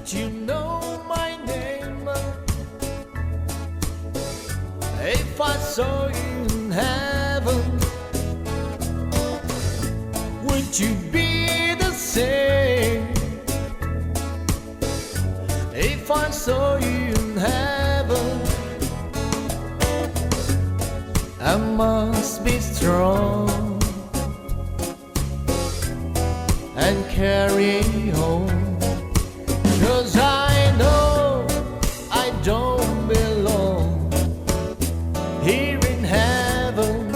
Would you know my name if I saw you in heaven? Would you be the same if I saw you in heaven? I must be strong and carry on. 'Cause I know I don't belong here in heaven.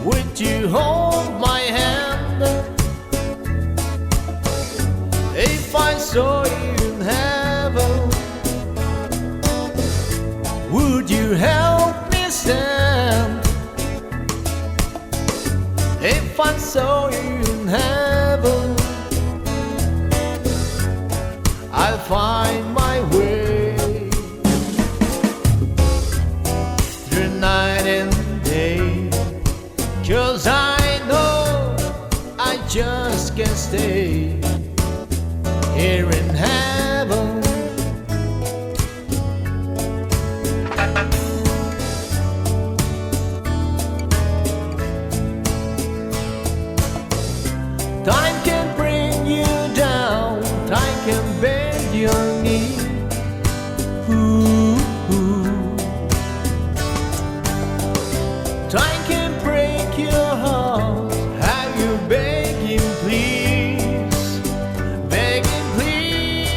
Would you hold my hand if I saw you in heaven? Would you help me stand if I saw you in heaven? I'll find my way through night and day. 'Cause I know I just can't stay here in heaven. Time can bring you down, time can bend your knee. Ooh, ooh. Time can break your heart. How you begging, please, begging, please.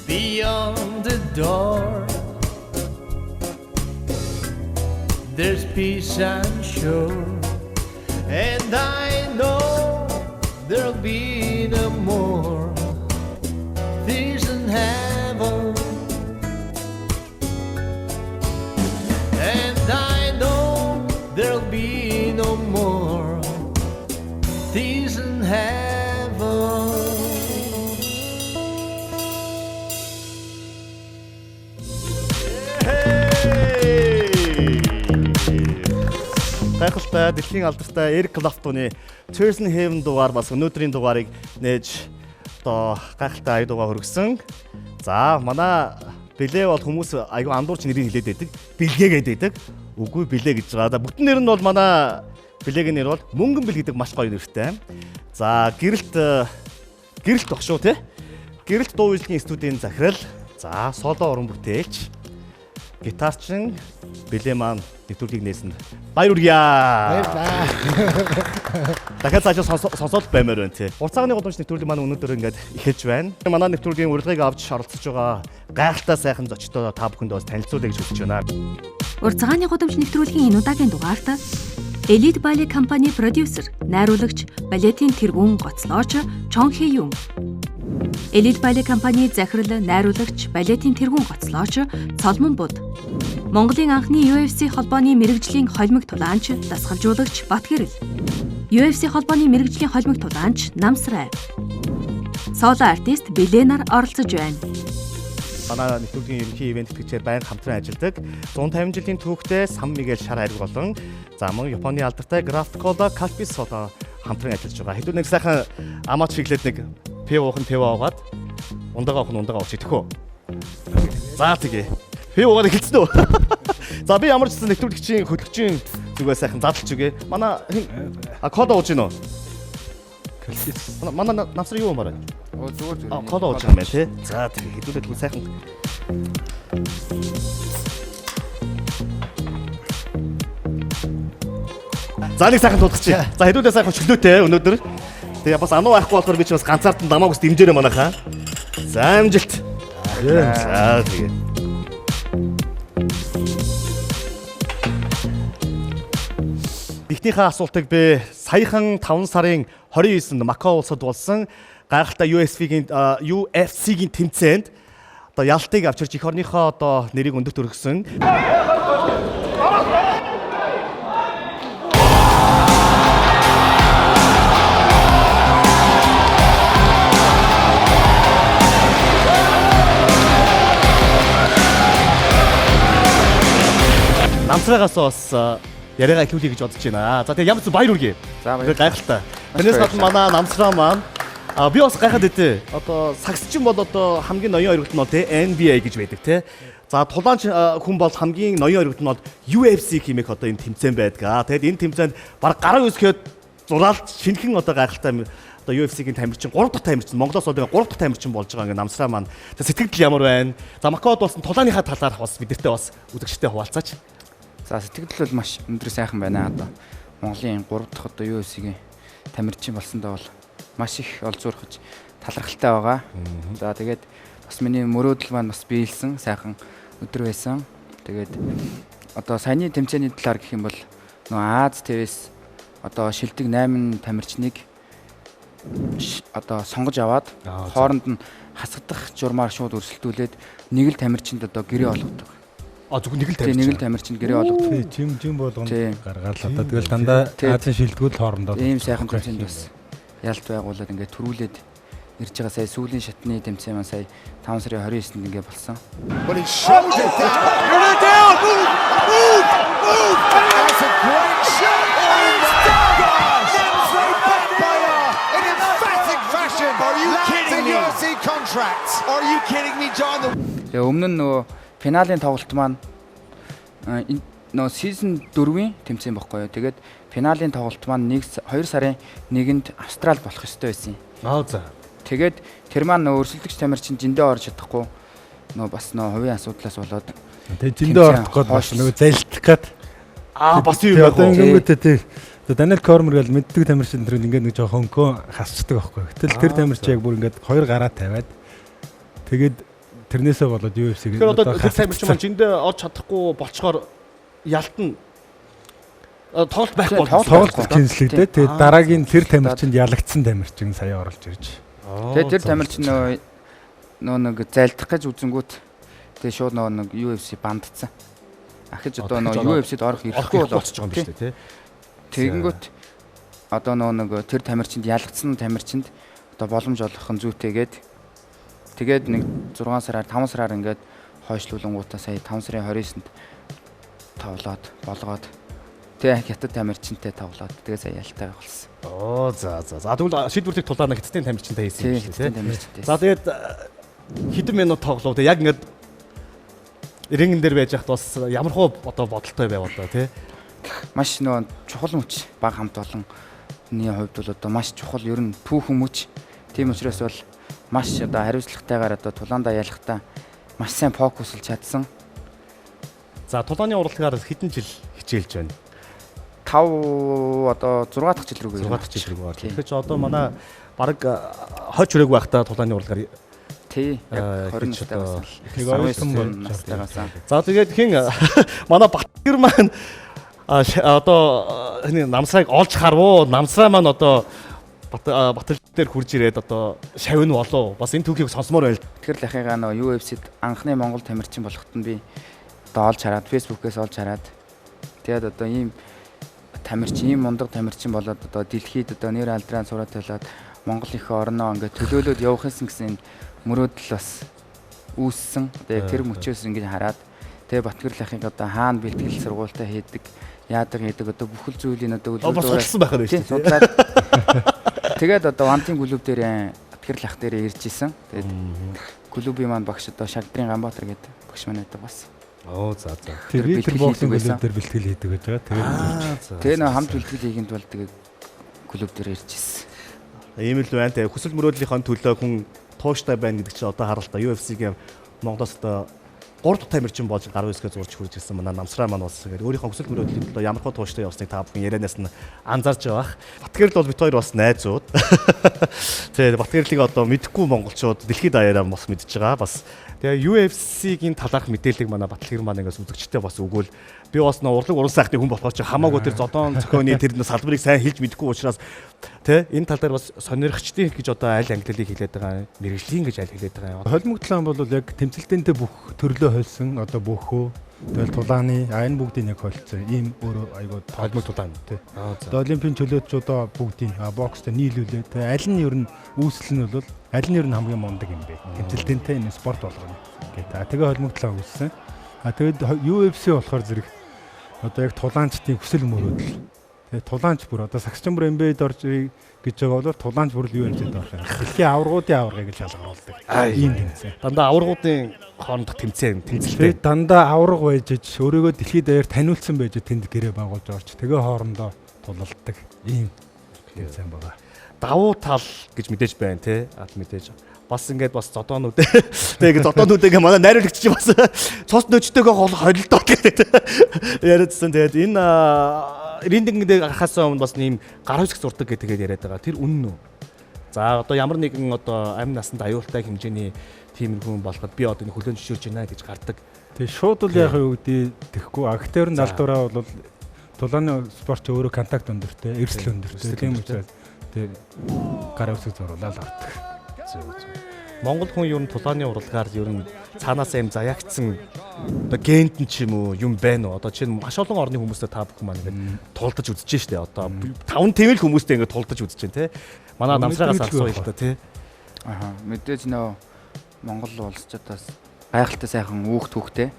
Beyond the door, there's peace, I'm sure. And I know there'll be no more tears in heaven. And I know there'll be no more tears in heaven. Гайхалтай дэлхийн алдартай Эрик Клаптоны Tears in Heaven дугаар бас өнөөдрийн дугаарыг нээж одоо гайхалтай ая дугаа хүргэсэн. За манай Билээ бол хүмүүс айгүй андуурч нэрийг хэлээд байдаг. Билгээ гэдэг байдаг. Үгүй Билээ гэж байгаа. За бүтэн нэр нь бол манай Билээгийн нэр бол Мөнгөн Бил гэдэг маш гоё нэртэй. За гэрэлт гэрэлт баг шүү те. Гэрэлт дуу үйлдлийн студийн захирал. За соло уран бүтээлч гитарчин Билээ маань нэвтрүүлгийг нээсэнд баяр хүргье. Баярлалаа. Дахиад цаашаа сонсоод баймаар байна тий. Урцааны гудамж нэвтрүүлэг маань өнөөдөр ингээд эхэлж байна. Манай нэвтрүүлгийн урилгыг авч оролцож байгаа гайхалтай сайхан зочдоо та бүхэнд бас танилцуулъя гэж хүсэж байна. Урцгааны гудамж нэвтрүүлгийн энэ удаагийн дугаарт Элит Бале компани продюсер, найруулагч, балетийн тэргүүн гоцлооч Чон Хэ Юн. Элит Бале компани захирал, найруулагч, балетийн тэргүүн гоцлооч Цолмон Буд. Монголын анхны UFC холбооны мэрэгжлийн холимог тулаанч, дасгалжуулагч Батгэрэл. UFC холбооны мэрэгжлийн холимог тулаанч Намсрай. Соло артист Биленар оролцож байна. Манай нэвтрүүлгийн ерөнхий ивент тэтгэгчээр байнга хамтран ажилладаг 150 жилийн түүхтэй Сан Мигэл шар хайрг болон за мөн Японы алдартай Craft Cola Calpis Soda хамтран ажиллаж байгаа. Хэдүүл нэг сайхан амаач шиглээд нэг пив уух нь пив уугаад ундагаа уух нь ундагаа уучих тэхүү. За тэгээ. Пив уугаад эхэлсэн үү? За би ямар ч гэсэн нэвтрүүлэгчийн хөтлөгчийн зүгээс сайхан задлж өгье. Манай хэн а кола ууж гин үү? Манай намсар юу юмараа? Оо зүгээр зүгээр. А кола ууж байгаа юм байна тий. За тэгээ хэдүүлээ тэгвэл сайхан. За нэг сайхан тулгачих. За хэдүүлээ сайхан чөлөөтэй өнөөдөр. Тэгээ бас ануу байхгүй болохоор би чи бас ганцаардан дамааг ус дэмжээрэй манайхаа. За амжилт. За тэгээ. Эхнийхээ асуултыг би саяхан 5 сарын 29-нд Макао улсад болсон гайхалтай UFC-гийн тэмцээнд одоо ялтыг авчирч эх орныхоо одоо нэрийг өндөрт өргөсөн. Намсраагаас бас яриагаа эхлүүлье гэж бодож байна. За, тэгээ ямар ч баяр хүргэе. За, баярлалаа. Гайхалтай. Тэрнээс гадна манай Намсраа маань би бас гайхаад байдээ. Одоо сагсчин бол одоо хамгийн ноён оргилт нь бол те NBA гэж байдаг те. За, тулаанч хүн бол хамгийн ноён оргилт нь бол UFC хэмээх одоо энэ тэмцээн байдаг. Тэгээд энэ тэмцээнд баг гараа өсгөөд зураалт шинэхэн одоо гайхалтай одоо UFC-гийн тамирчин 3 дахь тамирчин, Монголоос бол 3 дахь тамирчин болж байгаа ингээ Намсраа маань. За, сэтгэл ямар байна? За, Макаод болсон тулааныхаа талаар бас бидэртэй бас үзэгчтэй хуваалцаач. За, сэтгэл бол маш өндөр, сайхан байна. Одоо Монголын 3 дахь одоо UFC-гийн тамирчин болсондоо бол маш их олзуурхаж талархалтай байгаа. За, тэгээд бас миний мөрөөдөл маань бас биелсэн, сайхан өдөр байсан. Тэгээд одоо саяны тэмцээний талаар гэх юм бол нөгөө Аз ТV-с одоо шилдэг 8 тамирчныг одоо сонгож аваад хооронд нь хасагдах журмаар шууд өрсөлдүүлээд нэг л тамирчинд одоо гэрээ олгодог. А, зөвхөн нэг л Тийм, тамирчин. нэг л тамирчинд гэрээ олгодог. Тий, жим жим болгонд Тийм. гаргаад л одоо тэгэл дандаа Тийм. Азийн шилдэгүүд л хоорондоо. Ийм сайхан тэмцээнд бас ялт байгуулад ингээд төрүүлээд ирж байгаа. Сая сүүлийн шатны тэмцээн маань сая 5 сарын 29-нд ингээд болсон. But he showed it there. Down! Move! Move! Move! That's a great shot! In emphatic fashion. Are you kidding me? UFC contract. Are you kidding me, John? Тэгээ өмнө нь нөгөө финалийн тоглолт маань энэ нөгөө season 4-ийн тэмцээн бохгүй юу. Тэгээд финалийн тоглолт маань 1 2 сарын 1-нд Австрал болох ёстой байсан юм. Аа, за. Тэгээд тэр маань нөгөө өрсөлдөгч тамирчин жиндээ орж чадахгүй нөгөө бас нөгөө хувийн асуудлаас болоод Тэгээ жиндээ орох гээд бас хойш- нөгөө залдах гээд. Аа, бас юм Тэгээ байх одоо уу? ингэнгүүтээ тий. Одоо Даниэл Кормер гэл мэддэг тамирчин тэр ингээд нэг жоохон хөнгөө хасчдаг байхгүй. Гэтэл тэр тамирчин яг бүр ингээд хоёр гараа тавиад тэгээд тэрнээсээ болоод UFC-г Тэгэхээр одоо тэр тамирчин маань жиндээ орж чадахгүй болчоор ялт нь тоглолт байхгүй Тийм, болж тоглолт тоглолт кэнслэгдээ. Тэгээд дараагийн тэр тамирчинд ялагдсан тамирчин сая оруулж ирж. Тэгээд тэр тамирчин нөгөө нэг залдах гэж үзэнгүүт тэгээд шууд нөгөө нэг UFC бандцсан. Ахиж одоо дахиж нөгөө UFC-д орох Орохгүй эрхгүй болчихж болчихж байгаа юм биш үү те? Тэгэнгүүт одоо нөгөө нэг тэр тамирчинд ялгцсан тамирчинд одоо боломж олгох нь зүйтэйгээд тэгээд нэг 6 сараар 5 сараар ингээд хойшлуулангуудаа сая 5 сарын 29-нд тоглоод болгоод тэгээ хятад тамирчинтай тоглоод тэгээ сая ялтай болсон. Оо, за за. За, тэгвэл шийдвэрлэх тулаан хятадын тамирчинтай хийсэн юм Тийм, биш үү те? хятадын тамирчинтай. За, тэгээд хэдэн минут тоглов те? Яг ингээд рингэн дээр байж хахад бас ямар хуу одоо бодолтой байв одоо те? Маш нөгөө чухал мөч баг хамт олонны хувьд бол одоо маш чухал, ер нь түүхэн мөч. Тийм учраас бол маш одоо хариуцлагатайгаар одоо тулаандаа ялахдаа маш сайн фокуслж чадсан. За, тулааны урлагаар хэдэн жил хичээлж байна? 5 одоо 6 дахь жил рүү 6 дахь жил рүү орж. Тийм. Тэгэхээр чи одоо манай баг хойч хүрээгүй байхдаа тулааны урлагаар Тий. Яг 20 гэж настай одоо байсан. Нэг оюутан болж настайгаас. За, тэгээд хин манай Батгэр маань одоо энэ Намсраг олж харвуу. Намсраа маань одоо Батал дээр хурж ирээд одоо шавь нь болов. Бас энэ түүхийг сонсомоор байл. Тэтгэр лахыгаа нөгөө UFC-д анхны Монгол тамирчин болоход нь би одоо олж хараад, Facebook-ээс олж хараад тэгээд одоо ийм тамирчин, ийм мундаг тамирчин болоод одоо дэлхийд одоо нэр алдрaan сураад тавилаад Монгол их орноо ингээд төлөөлөөд явах юмсан гэсэн энэ мөрөөдөл бас үүссэн. Тэгээд тэр мөчөөс ингэж хараад тэгээ Батгэр лахыг одоо хаана бэлтгэл сургуультай хийдэг, яадаг хийдэг одоо бүхэл зүйлийг одоо Бас судалсан байх нь Тийм, шүү дээ. судлаад. Тэгээд одоо Вантын клуб дээр Батгэр лах дээр ирж исэн. Тэгээд клубын маань багш одоо Шагдрын Ганбаатар гэдэг багш маань байдаг бас. Оо, за за. Тэр би тэр бэлтгэл боксинг хийдэг байсан. клуб дээр бэлтгэл хийдэг гэж байгаа. Тэгээд Тэгээ нөө хамт бэлтгэл хийхэд бол тэгээд клуб дээр ирж исэн. Ийм л байна. Тэгээ хүсэл мөрөөдлийнхөө төлөө хүн тууштай байна гэдэг чинь одоо харалта UFC-гийн Монголоос одоо 3 дахь тамирчин болж гар үсгээ зурж хурж ирсэн манай Намсраа маань бас тэгээд өөрийнхөө хүсэл мөрөөдлийн төлөө ямар хөө тууштай явсныг та бүхэн ярианаас нь анзаарч байгаа. Батгэрл бол бит хоёр бас найзууд. Тэгээд Батгэрлийг одоо мэдэхгүй монголчууд дэлхийд даяараа бас мэдж байгаа. Бас тэгээ UFC-гийн талаарх мэдээллийг манай Батлгэр маань ингээс үзэгчтэй бас өгөөл Би бас нөө урлаг уран сайхны хүн болохоор чи хамаагүй тэр зодоон зохионы тэр салбарыг сайн хэлж мэдэхгүй учраас тий энэ тал дээр бас сонирхчдын гэж одоо аль ангиллыг хэлээд байгаа, мэрэгжлийн гэж аль хэлээд байгаа юм. Холимог тулаан бол яг тэмцэлтэнтэй бүх төрлөө холсон, одоо бөхөө, тэгэл тулааны энэ бүгдийг яг холцсон. Ийм өөрөө айгуу холимог тулаан тий. Одоо олимпийн чөлөөтчүүдөө бүгдийг бокстой нийлүүлээ. Тэгээ аль нь ер нь үүсэл нь бол аль нь ер нь хамгийн мундаг юм бэ? Тэмцэлтэнтэй энэ спорт болгоно гэдэг. Тэгээ холимог тулаан үүссэн. А тэгээд UFC болохоор зэрэг одоо яг тулаанчдын хүсэл мөрөөдөл. Тэгээ тулаанч бүр одоо сагсчин бүр NBA-д орж гэж байгаа бол тулаанч бүр л UFC-д орох юм. Дэлхийн аваргуудын аваргыг л шалгаруулдаг. Ийм тэмцээн. Дандаа аваргуудын хоорондох тэмцээн, тэмцэлтэй. Дандаа аварга байж иж өөрийгөө дэлхийд даяар таниулсан байж тэнд гэрээ байгуулж орж тэгээ хоорондоо тулалддаг. Ийм тэмцээн байгаа. Давуу тал гэж мэдээж байна те. Ад мэдээж. Бас ингээд бас зодоонууд тэгээ ингээд зодоонууд ингээ манай найруулагч чи бас цус нөжтэйгөө холилдоо гэдэг яриадсан. Тэгээд энэ риндинг дээр гарахаас өмнө бас нэм гар хэсэг зурдаг гэдэг яриад байгаа. Тэр үнэн үү? За одоо ямар нэгэн одоо амь насанд аюултай хэмжээний тиймэрхүү болоход би одоо энэ хөлөө зөвшөөрч байна гэж гардаг. Тэгээ шууд бол яг юу гэдэг тэхгүй. А гэхдээ ер нь далдуураа бол тулааны спорт өөрөө контакт өндөртэй, эрсдэл өндөртэй. Тийм учраас тэгээ гар хэсэг зуруулаад ордог. Зөв зөв. Монгол хүн ер нь тулааны урлагаар ер нь цаанаасаа юм заяагдсан одоо генд нь ч юм уу юм байна уу? Одоо чинь маш олон орны хүмүүстэй та бүхэн маань ингээд тулдаж үзэж штэ. Одоо таван тэмэл хүмүүстэй ингээд тулдаж үзэж байна те. Манай намсраагаас асууя л та те. Аха, мэдээж нөө Монгол улсчуудаас гайхалтай сайхан үүх түүхтэй.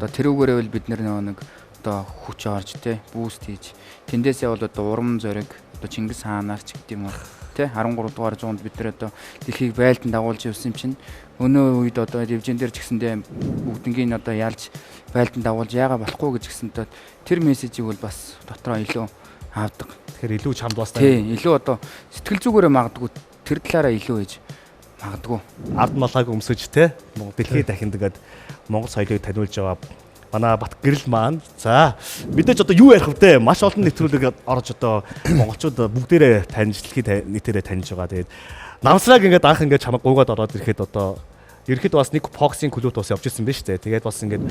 Одоо тэрүүгээрээ бол бид нөө нэг одоо хүч орж те, буст хийж тэндээсээ бол одоо урам зориг одоо Чингис хаанаар ч гэдэг юм уу те 13 дугаар зуунд бид нар одоо дэлхийг байлдан дагуулж явсан юм чинь өнөө үед одоо дивжин дээр ч гэсэндээ бүгднгийн одоо ялж байлдан дагуулж яага болохгүй гэж гэсэндээ тэр мессежийг бол бас дотроо илүү авдаг. Тэгэхээр илүү чамд бас тий илүү одоо сэтгэл зүгээрээ магадгүй тэр талаараа илүү хийж магадгүй. Ард малгайг өмсөж те дэлхийд дахинд гээд Монгол соёлыг таниулж байгаа манай Батгэрэл маань. За мэдээж одоо юу ярих вэ? Маш олон нэвтрүүлэг орж одоо монголчууд бүгдээрээ таньж дэлхийд нийтээрээ таньж байгаа. Тэгээд намсрааг ингээд анх ингээд чамаг гуйгаад ороод ирэхэд одоо ерхэд бас нэг боксing клубт бас явж ирсэн биз дээ. Тэгээд бас ингээд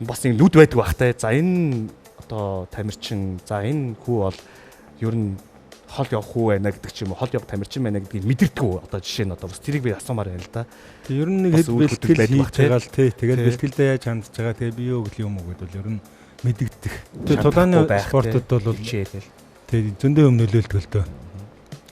бас нэг нүд байдаг бах те. За энэ одоо тамирчин, за энэ хүү бол ер нь хол явах уу байна гэдэг ч юм уу, хол явах тамирчин байна гэдгийг мэдэрдэг үү? Одоо жишээ нь одоо бас тэрийг би асуумаар байна л да. Тэг ер нь нэг хэд бэлтгэл хийж байгаа л тий. Тэгээд бэлтгэлдээ яаж хандж байгаа, тэгээ би юу гэл юм уу гэдвэл ер нь мэдэгдэх. Тэг тулааны спортод бол хичээлэл. Тэг зөндөө юм нөлөөлдөг л дөө.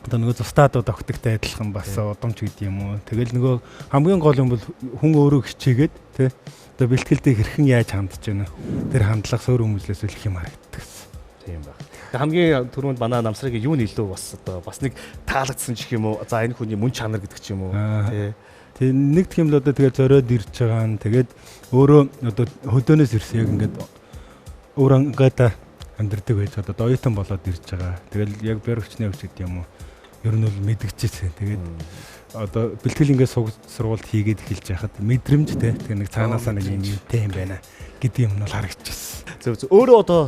Одоо нөгөө зустаадууд огтгтай адилхан бас удамч гэдэг юм уу. Тэгэл нөгөө хамгийн гол юм бол хүн өөрөө хичээгээд тий. Одоо бэлтгэлдээ хэрхэн яаж хандж байна. Тэр хандлага суур хүмүүслээс их юм харагддаг гэсэн. Тийм баг. Хамгийн түрүүнд манай намсрыг юу нь илүү бас одоо бас нэг таалагдсан ч юм уу. За энэ хүний мөн чанар гэдэг ч юм уу тий. Тэг нэг тийм л одоо тэгээ зориод ирж байгаа нь тэгээд өөрөө одоо хөдөөнөөс ирсэн яг ингээд өөр ангайда амьдэрдэг байж одоо оюутан болоод ирж байгаа. Тэгэл яг бэр хүчний өвч гэдэг юм уу. Ер нь бол мэдгчээсэн. Тэгээд одоо бэлтгэл ингээд сургуульд хийгээд эхэлж байхад мэдрэмж те тэг нэг цаанаасаа нэг юм юмтай юм байна гэдэг юм нь бол харагдчихсан. Зөв зөв. Өөрөө одоо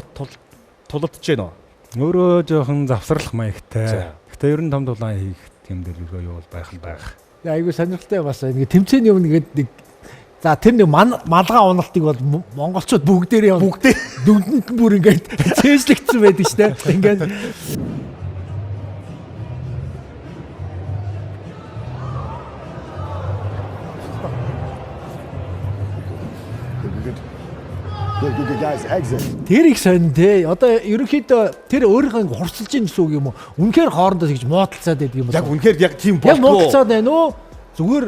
тулалдж гэнэ үү? Өөрөө жоохон завсарлах маягтай. Гэхдээ ер нь том тулаан хийх юм дээр юу бол байх л байх. Айгуу сонирхолтой бас нэг тэмцээний өмнө ингээд нэг за тэр нэг малгай уналтыг бол монголчууд бүгдээрээ бүгдээ дүндэнд нь бүр ингээд цээжлэгдсэн байдаг шүү дээ. Ингээд Тэр их сонин те. Одоо ерөнхийдөө тэр өөрийнхөө хурцлж ийн гэсэн үг юм уу? Үнэхээр хоорондоо тэгж муудалцаад байдаг юм уу? Яг үнэхээр яг тийм болдгоо. Яг муудалцаад байна уу? Зүгээр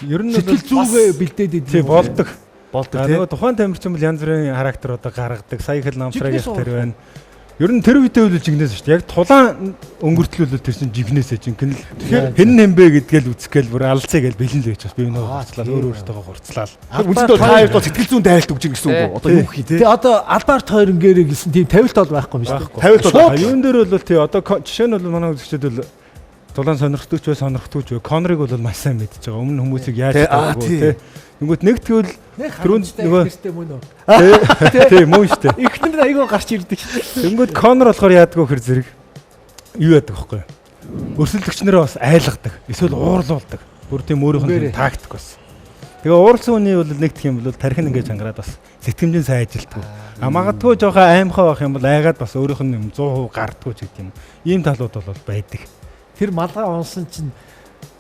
ер нь сэтгэл зүгээ бэлдээд байдаг. Тийм болдог. Болдог те. Нөгөө тухайн тамирчин бол янз бүрийн характер одоо гаргадаг. Сая их л намсраг их тэр байна. Ер нь тэр үедээ үл жигнэс шүү дээ. Яг тулаан өнгөртлүүлэл тэр чинь жигнэсээ жинхэнэ л. Тэгэхээр хэн нэмбэ гэдгээл үзэхгээл бүр алцаа гэж бэлэн л байж бас би нөгөө хурцлаа өөр өөртөөгөө хурцлаа. Үнэндээ та хоёр бол сэтгэл зүйн дайлт өгч гэсэн үг үү? Одоо юу гэх юм те? Тэ одоо Альберт хоёр ингээрэй гэсэн тийм тавилт бол байхгүй юм шүү дээ. Тавилт бол юун дээр бол тий одоо жишээ нь бол манай үзэгчид бол тулаан сонирхдогч бай сонирхдогч бай. Конорыг бол маш сайн мэдж байгаа. Өмнө хүмүүсийг яаж таахгүй тий. Тэнгүүт нэг тэгвэл түрүүнд нөгөө нэртэй мөн үү? Тий, мөн шүү дээ. Эхнэр нь айгүй гарч ирдэг шүү дээ. Тэнгүүт Конор болохоор яадаг вэ хэр зэрэг юу яадаг вэ? Өрсөлдөгч нэрээ бас айлгадаг. Эсвэл уурлуулдаг. Бүр тийм өөрийнх нь тактик бас. Тэгээ ууралсан хүний бол нэгдэх юм бол тархин ингээд чангараад бас сэтгэмжийн сайн ажилтгүй. А магадгүй жоохон аймхай байх юм бол айгаад бас өөрийнх нь юм 100% гардггүй ч гэдэг юм. Ийм талууд бол байдаг. Тэр малгай унсан чинь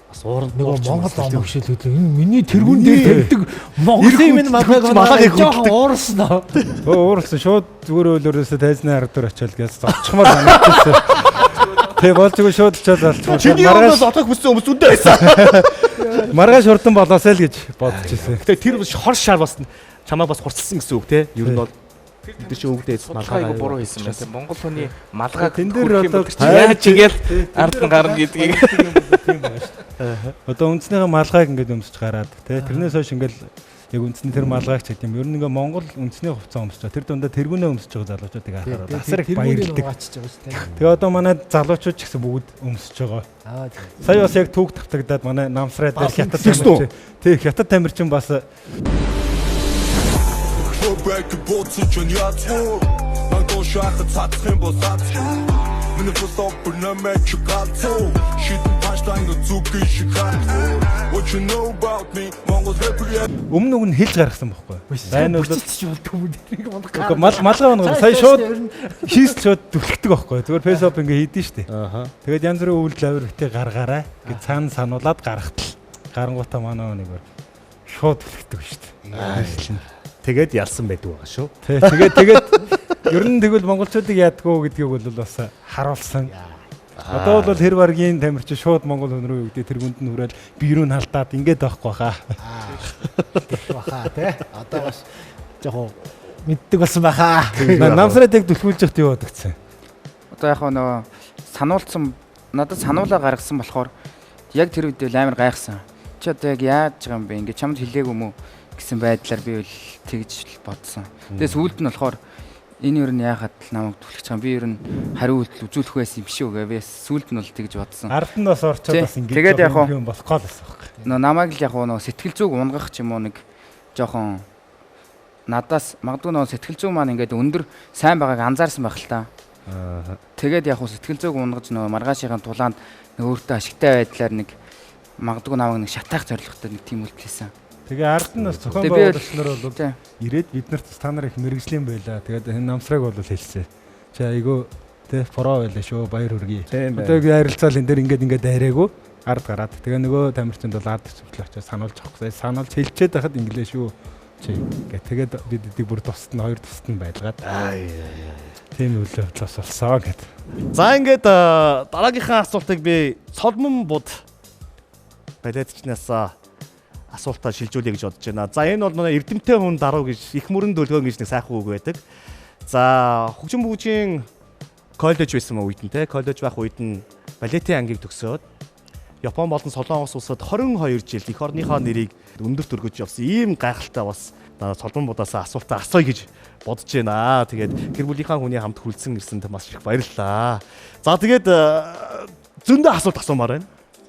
бас ууранд нөгөө Монгол омог шиг л хөдлөө. Энэ миний тэргүүн дээр тавьдаг Монголын минь малгайг жоохон уурсан аа. Өө ууралсан шууд зүгээр өөлөрөөсөө тайзны ард дээр очиод гэж зовчмоор санагдчихсан. Тэг болж игүй шууд очиод залчмаар. Чиний өмнөөс отох хүссэн хүмүүс үндэ байсан. Маргааш хурдан болоосай л гэж бодож ирсэн. Гэтэ тэр хор шар бас чамаа бас хурцлсан гэсэн үг те. Ер нь бол тэр чинь өвгдээ малгай айгу буруу хийсэн байна. Монгол хүний малгайг тэн дээр одоо яаж игээл ард нь гарна гэдгийг тийм байгаа шүү дээ. Одоо үндснийхээ малгайг ингээд өмсөж гараад те тэрнээс хойш ингээд яг үндсний тэр малгайг ч гэдэм. Ер нь ингээ Монгол үндэсний хувцас өмсөж байгаа. Тэр дундаа тэргүүнээ өмсөж байгаа залуучуудыг харахаар асар их баярлдаг. Тэгээ одоо манай залуучууд ч гэсэн бүгд өмсөж байгаа. Сая бас яг түүх тавтагдаад манай намсрай дээр хятад тамирчин. Тий, хятад тамирчин бас өмнө нь хэлж гаргасан бохгүй. Сайн бол болдгоо юм тэрийг малгай унгаа сая шууд хийсэл шууд түлхдэг бохгүй. Зүгээр фейсбુક ингээ хийдэн штэ. Тэгээд янз бүрийн үйлдэл авир битээ гаргаарай гэж цаана сануулад гаргатал. Гарангуудаа манай нэг шууд түлхдэг штэ. Тэгээд ялсан байдаг байгаа шүү. Тий, тэгээд ер нь тэгвэл монголчуудыг яадгүй гэдгийг бол бас харуулсан. Одоо бол тэр баргийн тамирчин шууд монгол хүн рүү юу гэдэг тэр хүнд нь хүрээл бие рүү нь халдаад ингээд байхгүй хаа. Баха тий. Одоо бас жоохон мэддэг болсон баха. Намсраад яг түлхүүлж яхад юу бодогдсон? Одоо яг нөгөө сануулсан надад сануулаа гаргасан болохоор яг тэр үед л амар гайхсан. Чи одоо яг яаж байгаа юм бэ? Ингээд чамд хэлээгүй юм уу гэсэн байдлаар би бол тэгж бодсон. Тэгээ сүүлд нь болохоор энэ ер нь яахад л намайг түлхэж байгаа юм. Би ер нь хариу үйлдэл үзүүлэх байсан юм биш үү гэ. Би сүүлд нь бол тэгж бодсон. Ард нь бас орчоод бас ингэж юм болохгүй л байсан байхгүй. Нөө намайг л яг нөө сэтгэл зүг унгах ч юм уу нэг жоохон надаас магадгүй нөө сэтгэл зүй маань ингээд өндөр сайн байгааг анзаарсан байх л та. Тэгээд яг сэтгэл зүг унгаж нөө маргаашийн тулаанд нэг өөртөө ашигтай байдлаар нэг магадгүй намайг нэг шатаах зорилготой нэг тийм үйлдэл хийсэн. Тэгээ ард нь бас зохион байгуулагч нар бол ирээд бид нарт та нар их мэрэгжлийн байла. Тэгээд энэ намсраг бол хэлсэн. Чи айгүй тэ про байлаа шүү. Баяр хүргэе. Одоо ярилцаал энэ дэр ингээд дайраагүй ард гараад. Тэгээ нөгөө тамирчинд бол ард зүвтэл очиж сануулж авах гэсэн. Сануулж хэлчихэд байхад инглээ шүү. Чи гэ тэгээд бид эдийг бүр тусад нь хоёр тусад нь байлгаад. Тийм үйл явдал бас болсон гэд. За ингээд дараагийнхаа асуултыг би Цолмон буд балетчнаас асуултаа шилжүүлье гэж бодож байна. За энэ бол манай эрдэмтэн хүн даруу гэж их мөрөн дөлгөөн гэж нэг сайхан үг байдаг. За хөгжин бүжгийн коллеж байсан үед нь те коллеж байх үед нь балетын ангийг төгсөөд Япон болон Солонгос улсад 22 жил эх орныхоо нэрийг өндөрт өргөж явсан ийм гайхалтай бас Цолмон будаас асуултаа асууя гэж бодож байна. Тэгээд гэр бүлийнхаа хүний хамт хүлцэн ирсэнд маш их баярлалаа. За тэгээд зөндөө асуулт асуумаар байна.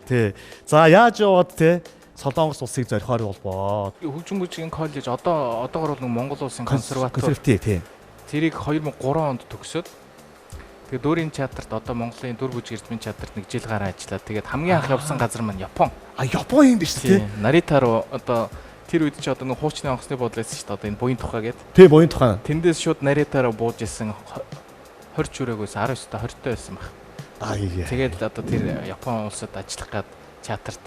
Тэ. За яаж яваад те Солонгос улсыг зорихоор болбоо. Хөгжин бүжгийн коллеж одоогор бол Монгол улсын консерватори тий. Тэрийг 2003 онд төгсөөд тэгээд дүүрийн театрт одоо Монголын дүр бүжиг эрдмийн театрт нэг жил гараа ажиллаад тэгээд хамгийн анх явсан газар маань Япон. А Япон юм биш тий. Нарита руу одоо тэр үед чи одоо нэг хуучны онгоцны буудлаа байсан шүү дээ. Одоо энэ буян тухай гэдэг. Тий, буян тухай. Тэндээс шууд Нарита руу бууж исэн 20 чүрээгөөс 19 та 20 той байсан баг. Аа. Тэгээд одоо тэр Япон улсад ажиллах гад театрт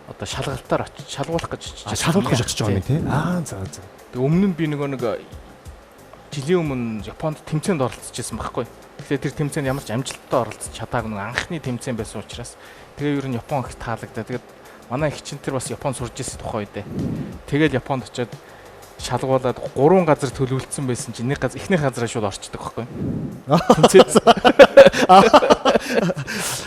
одоо шалгалтаар очиж шалгуулах гэж очиж шалгуулах гэж очиж байгаа юм тий. Аа за за. Тэг өмнө нь би нөгөө нэг жилийн өмнө Японд тэмцээнд оролцож байсан байхгүй. Тэгэхээр тэр тэмцээнд ямар ч амжилттай оролцож чадаагүй нэг анхны тэмцээн байсан учраас тэгээ ер нь Япон их таалагдаа. Тэгээд манай их чинь тэр бас Японд сурж ирсэн тухай үедээ. Тэгээд Японд очиод шалгуулад 3 газар төлөвлөсөн байсан чинь нэг газар эхнийх газараа шууд орчдөг байхгүй.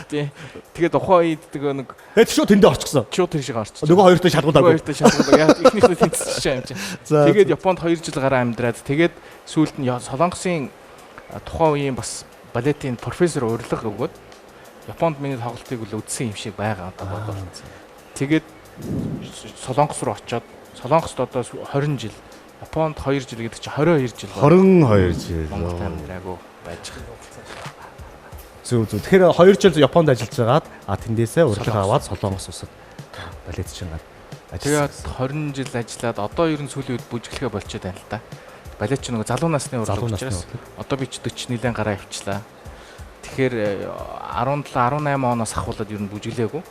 Тий. Тэгээд тухайн үед тэгээ нэг тэгээд шууд тэндээ орчихсон. Шууд тэр шиг орчихсон. Нөгөө хоёртой шалгуулаагүй. Хоёртой шалгуулаа. Яг эхнийх нь тэнцчихсэн юм чинь. Тэгээд Японд 2 жил гараа амьдраад тэгээд сүүлд нь Солонгосын тухайн үеийн бас балетын профессор урилга өгөөд Японд миний тоглолтыг үл үзсэн юм шиг байгаа одоо бодвол. Тэгээд Солонгос руу очиод Солонгост одоо 20 жил, Японд 2 жил гэдэг чинь 22 жил. 22 жил. Монголд амьдраагүй байж байгаа. Зөв зөв. Тэгэхээр 2 жил Японд ажиллаж байгаад а тэндээсээ урилга аваад Солонгос улсад балетчингаар Тэгээд 20 жил ажиллаад одоо ер нь сүүлийн үед бүжиглэхэ болчиход байна л да. Балет ч нөгөө залуу насны урлаг учраас одоо би ч 40 нэлээд гараа явчлаа. Тэгэхээр 17 18 оноос ахуулаад ер нь бүжиглээгүй.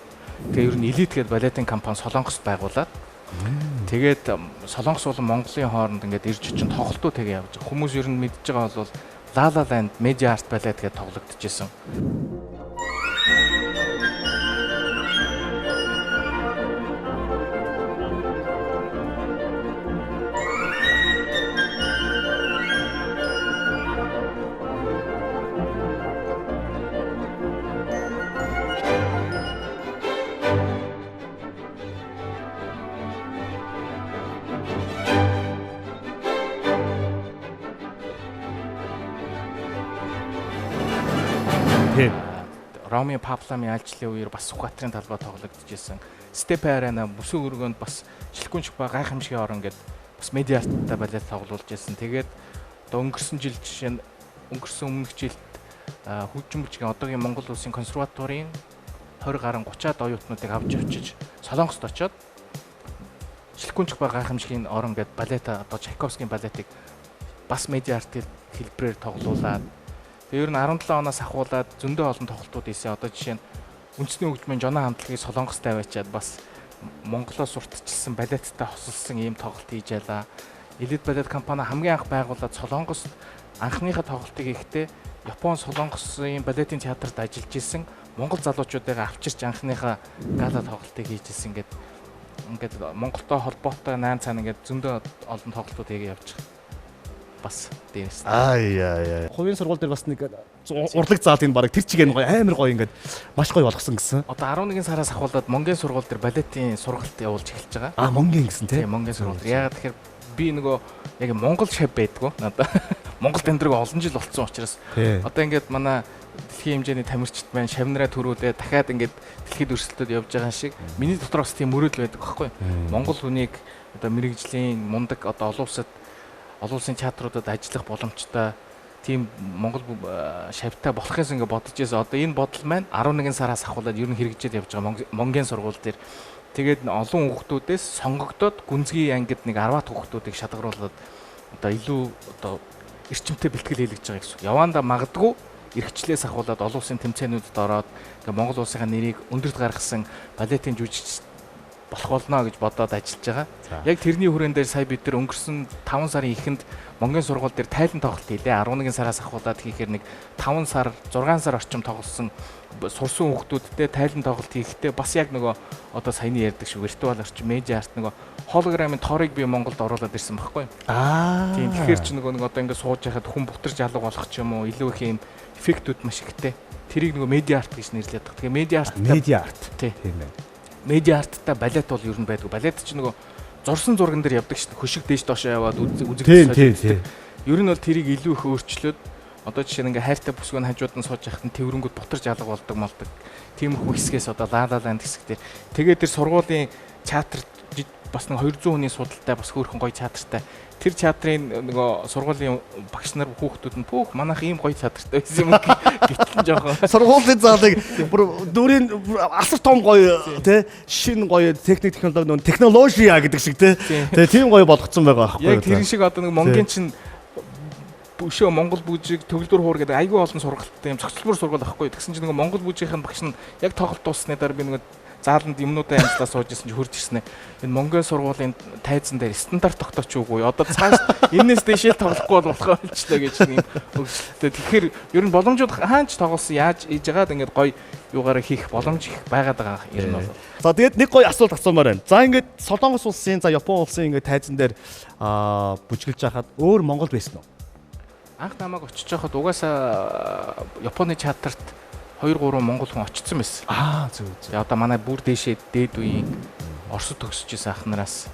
Тэгээ ер нь элит гэдэг балетын компани Солонгост байгуулад тэгээд Солонгос болон Монголын хооронд ингээд ирж очин тоглолтууд тэгээ явж байгаа. Хүмүүс ер нь мэдж байгаа бол La La Land Media Art Ballet гэдэг тоглогдчихсэн. Ромын Папламын айлчлалын үеэр бас Сүхбаатарын талбай тоглогдчихсэн. Степ Арена бүсүү өргөөнд бас Шилкүнч ба гайхамшигын орон гэдэг бас медиа арттай балет тоглуулж байсан. Тэгээд одоо өнгөрсөн жил жишээ нь өнгөрсөн өмнөх жилд хөгжим бүжгийн одоогийн Монгол Улсын консерваторийн 20 гаруй 30-аад оюутнуудыг авч явчиж Солонгост очоод Шилкүнч ба гайхамшигын орон гэдэг балет одоо Чайковскийн балетыг бас медиа арт хэлбэрээр тоглуулад тэгээ ер нь 17 оноос ахуулаад зөндөө олон тоглолтууд хийсэн. Одоо жишээ нь үндэсний хөгжмийн Жона хамтлагийг Солонгост аваачаад бас Монголоос сурталчилсан балеттай хосолсон ийм тоглолт хийж ялаа. Элит балет компани хамгийн анх байгуулад Солонгост анхныхаа тоглолтыг хийхдээ Япон Солонгосын балетын театрт ажиллаж исэн Монгол залуучуудыг авчирч анхныхаа гала тоглолтыг хийж исэн ингээд ингээд Монголтой холбоотой наан цаана ингээд зөндөө олон тоглолтууд хийгээ явж байгаа. Бас дээрээс. Ай яа яа. Хувийн сургууль дээр бас нэг урлаг заалын баг тэр чигээр гоё амар гоё ингээд маш гоё болгосон гэсэн. Одоо 11 сараас ахуулаад Монгийн сургууль дээр балетын сургалт явуулж эхэлж байгаа. Аа Монгийн гэсэн тийм. Монгийн сургууль. Яагаад тэгэхээр би нөгөө яг Монгол шав байдгүй. Надаа Монголд амьдраг олон жил болцсон учраас одоо ингээд манай дэлхийн хэмжээний тамирчид маань шавнараа төрүүлээ дахиад ингээд дэлхийд өрсөлдөд явж байгаа шиг миний дотор бас тийм мөрөөдөл байдаг байхгүй. Монгол хүнийг одоо мэрэгжлийн мундаг одоо олон улсад олон улсын театруудад ажиллах боломжтой тийм Монгол шавьтай болохоос ингээ бодож байсан. Одоо энэ бодол маань 11 сараас ахуулаад ер нь хэрэгжээд явж байгаа Монгийн сургууль дээр. Тэгээд олон хүүхдүүдээс сонгогдоод гүнзгий ангид нэг 10 хүүхдүүдийг шалгаруулад одоо илүү одоо эрчимтэй бэлтгэл хийлгэж байгаа гэсэн. Яванда магадгүй эрхчлээс ахуулаад олон улсын тэмцээнүүдэд ороод ингээ Монгол улсынхаа нэрийг өндөрт гаргасан балетын жүжигч болох болно гэж бодоод ажиллаж байгаа. Яг тэрний хүрэн дээр сая бид нар өнгөрсөн 5 сарын эхэнд Монгийн сургууль дээр тайлан тоглолт хийлээ. 11 сараас ахуулаад хийхээр нэг 5 сар, 6 сар орчим тоглосон сурсан хүүхдүүдтэй тайлан тоглолт хийхдээ бас яг нөгөө одоо саяны ярьдаг шиг виртуал орчин, медиа арт нөгөө холограмын торыг би Монголд оруулаад ирсэн байхгүй юу? Аа. Тийм тэгэхээр чи нөгөө нэг одоо ингээд сууж байхад хүн бутарч алга болох ч юм уу илүү их юм эффектүүд маш ихтэй. Тэрийг нөгөө медиа арт гэж нэрлэдэг. Тэгээ медиа арт. Медиа арт. Тийм ээ. Медиа арттай балет бол ер нь байдгүй. Балет чинь нөгөө зурсан зурган дээр явдаг шүү дээ. Хөшиг дээш доошоо яваад үзэгдэх. Тийм. Ер нь бол тэрийг илүү их өөрчлөөд одоо жишээ нь ингээ хайртай бүсгүй нь хажууд нь сууж яхад нь тэрвэрэнгүүд бутарч алга болдог молдог. Тиймэрхүү хэсгээс одоо La La Land хэсэг дээр. Тэгээд тэр сургуулийн театр бас нэг 200 хүний судалтай бас хөөрхөн гоё театртай. Тэр театрын нөгөө сургуулийн багш нар хүүхдүүд нь пүүх манайх ийм гоё театртай байсан юм гэтэл жоохон сургуулийн заалыг бүр дүрийн асар том гоё тий шин гоё техник технологи нөгөө технологиа гэдэг шиг тий тэгээ тийм гоё болгоцсон байгаа байхгүй яг тэр шиг одоо нэг Монгийн чинь өшөө Монгол бүжиг төгөлдөр хуур гэдэг айгүй олон сургалттай юм цогцлбор сургууль байхгүй тэгсэн чинь нөгөө Монгол бүжигийнх нь багш нь яг тоглолт дууссаны дараа би нөгөө зааланд юмнуудаа амжлаа сууж исэн чи хурж ирсэн ээ. Энэ Монголын сургуулийн тайзан дээр стандарт тогтооч үгүй. Одоо цааш энэс дэшээ тоглохгүй бол болохоо болчлоо гэж нэг хөгжилтэй. Тэгэхээр ер нь боломжууд хаан ч тоглосон яаж хийж байгаад ингээд гоё юугаараа хийх боломж их байгаад байгаа ер нь бол. За тэгээд нэг гоё асуулт асуумаар байна. За ингээд Солонгос улсын, за Япон улсын ингээд тайзан дээр бүжиглж байхад өөр Монголд байсан уу? Анх намайг очиж байхад угаасаа Японы театрт 2-3 монгол хүн очсон байсан. Аа зөв зөв. Одоо манай бүр дээшээ дээд үеийн Оросд төгсөж исэн ах нараас